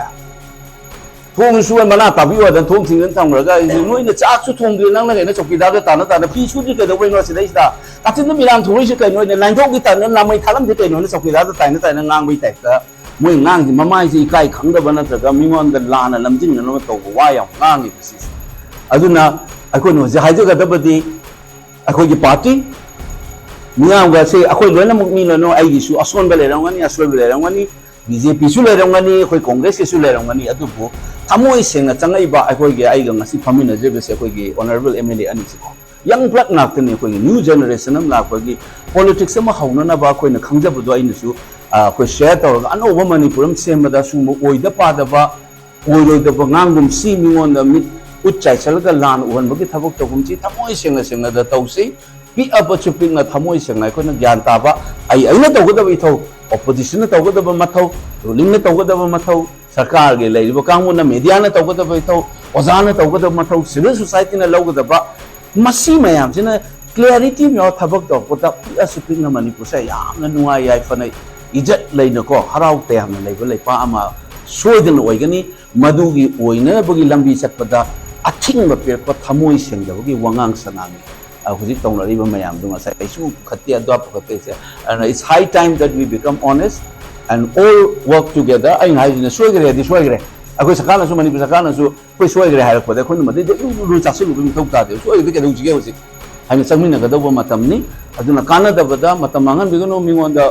ꯊꯣꯡꯁꯨ ꯃꯅꯥ ꯇꯥꯕꯤꯌꯨ ꯍꯥꯏꯗꯅ ꯊꯣꯡ ꯊꯤꯡꯖꯤꯟ ꯊꯝꯈ꯭ꯔꯒ, "ꯅꯣꯏꯅ ꯆꯥꯛꯁꯨ ꯊꯣꯡꯗ꯭ꯔꯤ, ꯅꯪꯅ ꯀꯩꯅꯣ ꯆꯧꯀꯤꯗꯥꯔꯗ ꯇꯥꯅ ꯇꯥꯅ ꯐꯤ ꯁꯨꯗ꯭ꯔꯤ ꯀꯩꯗꯧꯕꯩꯅꯣ ꯁꯤꯗꯩꯁꯤꯗ? ꯀꯥꯆꯤꯟꯗ ꯃꯤꯔꯥꯡ ꯊꯣꯛꯂꯛꯏꯁꯦ ꯀꯩꯅꯣ? ꯑꯩꯅ ꯂꯥꯏꯟꯊꯧꯒꯤ ꯇꯥꯏꯞꯇ ꯅꯥꯃꯩ ꯊꯥꯔꯝꯗꯦ ꯀꯩꯅꯣꯅ ꯆꯧꯀꯤꯗꯥꯔꯗ ꯇꯥꯏꯅ ꯇꯥꯏꯅ ꯉꯥꯡꯕꯒꯤ ꯇꯥꯏꯞꯇ ꯃꯣꯏ ꯉꯥꯡꯁꯤ ꯃꯃꯥꯏꯁꯦ ꯏꯀꯥꯏ ꯈꯪꯗꯕ ꯅꯠꯇ꯭ꯔꯒ ꯃꯤꯉꯣꯟꯗ ꯂꯥꯟꯅ ꯂꯝꯖꯤꯡꯅꯅꯕ ꯇꯧꯕ ꯋꯥ ꯌꯥꯝ ꯉꯥꯡꯉꯦꯕ ꯁꯤꯁꯦ꯫ ꯑꯗꯨꯅ ꯑꯩꯈꯣꯏꯅ ꯍꯧꯖꯤꯛ ꯍꯥꯏꯖꯒꯗꯕꯗꯤ ꯑꯩꯈꯣꯏꯒꯤ ꯄꯥꯔꯇꯤ ꯃꯤꯌꯥꯝꯒꯁꯦ ꯑꯩꯈꯣꯏ ꯂꯣꯏꯅꯃꯛ ꯃꯤ ꯂꯣꯏꯅꯃꯛ ꯑꯩꯒꯤꯁꯨ ꯑꯁꯣꯟꯕ ꯂꯩꯔꯝꯒꯅꯤ, ꯑꯁꯣꯏꯕ ꯂꯩꯔꯝꯒꯅꯤ, ꯕꯤ ꯖꯦ ꯄꯤꯁꯨ ꯂꯩꯔꯝꯒꯅꯤ, ꯑꯩꯈꯣꯏ ꯀꯣꯡꯒ꯭ꯔꯦꯁꯀꯤꯁꯨ ꯂꯩꯔꯝꯒꯅꯤ꯫ ꯑꯗꯨꯕꯨ ꯊꯃꯣꯏ ꯁꯦꯡꯅ ꯆꯪꯉꯛꯏꯕ ꯑꯩꯈꯣꯏꯒꯤ ꯑꯩꯒ ꯉꯁꯤ ꯐꯝꯃꯤꯟꯅꯖꯔꯤꯕꯁꯦ ꯑꯩꯈꯣꯏꯒꯤ honourable M L A ꯑꯅꯤꯁꯤꯀꯣ꯫ Young blood ꯉꯥꯛꯇꯅꯤ꯫ ꯑꯩꯈꯣꯏꯒꯤ new generation ꯑꯃ ꯂꯥꯛꯄꯒꯤ politics ꯑꯃ ꯍꯧꯅꯅꯕ ꯑꯩꯈꯣꯏꯅ ꯈꯪꯖꯕꯗꯣ ꯑꯩꯅꯁꯨ, ꯑ, ꯑꯩꯈꯣꯏ share ꯇꯧꯔꯒ ꯑꯅꯧꯕ ꯃꯅꯤꯄꯨꯔ ꯑꯃ ꯁꯦꯝꯕꯗ ꯁꯤꯒꯨꯝꯕ ꯑꯣꯏꯗ ꯄꯥꯗꯕ, ꯑꯣꯏꯔꯣꯏꯗꯕ ꯉꯥꯡꯒꯨꯝꯁꯤ, ꯃꯤꯉꯣꯟꯗ ꯃꯤꯠ ꯎꯠ ꯆꯥꯏꯁꯜꯂꯒ ꯂꯥꯟ ꯎꯍꯟꯕꯒꯤ ꯊꯕꯛ ꯇꯧꯒꯨꯝꯁꯤ, ꯊꯃꯣꯏ ꯁꯦꯡꯅ ꯁꯦꯡꯅꯗ ꯇꯧꯁꯤ꯫ ꯄꯤꯛꯑꯕꯁꯨ ꯄꯤꯛꯅ ꯊꯃꯣꯏ ꯁꯦꯡꯅ ꯑꯩꯈꯣꯏꯅ ꯒ꯭ꯌꯥꯟ ꯇꯥꯕ, ꯑꯩ ꯑꯩꯅ ꯇꯧꯒꯗꯕ ꯏꯊꯧ, opposition ꯅ ꯇꯧꯒꯗꯕ ꯃꯊꯧ, ruling ꯅ ꯇꯧꯒꯗꯕ ꯃꯊꯧ, ꯁꯔꯀꯥꯔꯒꯤ ꯂꯩꯔꯤꯕ ꯀꯥꯡꯕꯨꯅ, media ꯅ ꯇꯧꯒꯗꯕ ꯏꯊꯧ, ꯑꯣꯖꯥꯅ ꯇꯧꯒꯗꯕ ꯃꯊꯧ, civil society ꯅ ꯂꯧꯒꯗꯕ, ꯃꯁꯤ ꯃꯌꯥꯝꯁꯤꯅ clarity ꯑꯃ ꯌꯥꯎꯔ ꯊꯕꯛ ꯇꯧꯔꯛꯄꯗ ꯄꯤꯛꯑꯁꯨ ꯄꯤꯛꯅ ꯃꯅꯤꯄꯨꯔꯁꯦ ꯌꯥꯝꯅ ꯅꯨꯡꯉꯥꯏ ꯌꯥꯏꯐꯅ ꯏꯖꯠ ꯂꯩꯅꯀꯣ ꯍꯔꯥꯎ ꯇꯌꯥꯝꯅ ꯂꯩꯕ ꯂꯩꯄꯥꯛ ꯑꯃ ꯁꯣꯏꯗꯅ ꯑꯣꯏꯒꯅꯤ꯫ ꯃꯗꯨꯒꯤ ꯑꯣꯏꯅꯕꯒꯤ ꯂꯝꯕꯤ ꯆꯠꯄꯗ ꯑꯊꯤꯡꯕ ꯄꯤꯔꯛꯄ ꯊꯃꯣꯏ ꯁꯦꯡꯗꯕꯒꯤ ꯋꯥꯉꯥꯡ ꯁꯉꯥꯡꯅꯤ꯫ ꯑ, ꯍꯧꯖꯤꯛ ꯇꯧꯅꯔꯤꯕ ꯃꯌꯥꯝꯗꯨ ꯉꯁꯥꯏ ꯑꯩꯁꯨ ꯄꯨꯈꯠꯇꯦ, ꯑꯗꯨ ꯄꯨꯈꯠꯇꯦꯁꯦ꯫ ꯑꯗꯨꯅ it's high time that we become honest and all work together. ꯑꯩꯅ ꯍꯥꯏꯁꯤꯅ ꯁꯣꯏꯈ꯭ꯔꯦꯗꯤ ꯁꯣꯏꯈ꯭ꯔꯦ, ꯑꯩꯈꯣꯏ ꯁꯔꯀꯥꯔꯅꯁꯨ, ꯃꯅꯤꯄꯨꯔ ꯁꯔꯀꯥꯔꯅꯁꯨ ꯑꯩꯈꯣꯏ ꯁꯣꯏꯈ꯭ꯔꯦ ꯍꯥꯏꯔꯛꯄꯗ ꯑꯩꯈꯣꯏꯅ ꯃꯗꯩꯗ ꯏꯔꯨ ꯂꯨ ꯆꯥꯁꯤꯜꯂꯨꯕꯒꯤ ꯃꯊꯧ ꯇꯥꯗꯦꯕ꯫ ꯁꯣꯏꯈ꯭ꯔꯗꯤ ꯀꯩꯗꯧꯁꯤꯒꯦ ꯍꯧꯖꯤꯛ ꯍꯥꯏꯅ ꯆꯪꯃꯤꯟꯅꯒꯗꯧꯕ ꯃꯇꯝꯅꯤ꯫ ꯑꯗꯨꯅ ꯀꯥꯟꯅꯗꯕꯗ ꯃꯇꯝ ꯃꯥꯡꯍꯟꯕꯤꯒꯅꯨ, ꯃꯤꯉꯣꯟꯗ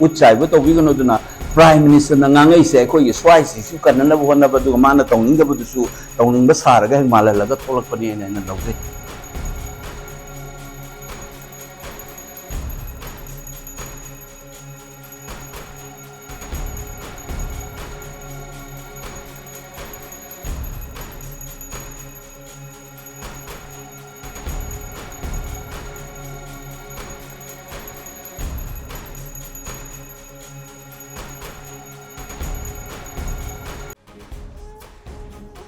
ꯎꯠ ꯆꯥꯏꯕ ꯇꯧꯕꯤꯒꯅꯨ꯫ ꯑꯗꯨꯅ Prime Minister ꯅ ꯉꯥꯡꯉꯛꯏꯁꯦ ꯑꯩꯈꯣꯏꯒꯤ ꯁ꯭ꯋꯥꯏꯁꯤꯁꯨ ꯀꯟꯅꯅꯕ ꯍꯣꯠꯅꯕ, ꯑꯗꯨꯒ ꯃꯥꯅ ꯇꯧꯅꯤꯡꯗꯕꯗꯨꯁꯨ ꯇꯧꯅꯤꯡꯕ ꯁꯥꯔꯒ ꯍꯦꯛ ꯃꯥꯜꯍꯜꯂꯒ ꯊꯣꯛꯂꯛꯄꯅꯦꯅ ꯑꯩꯅ ꯂꯧꯖꯩ꯫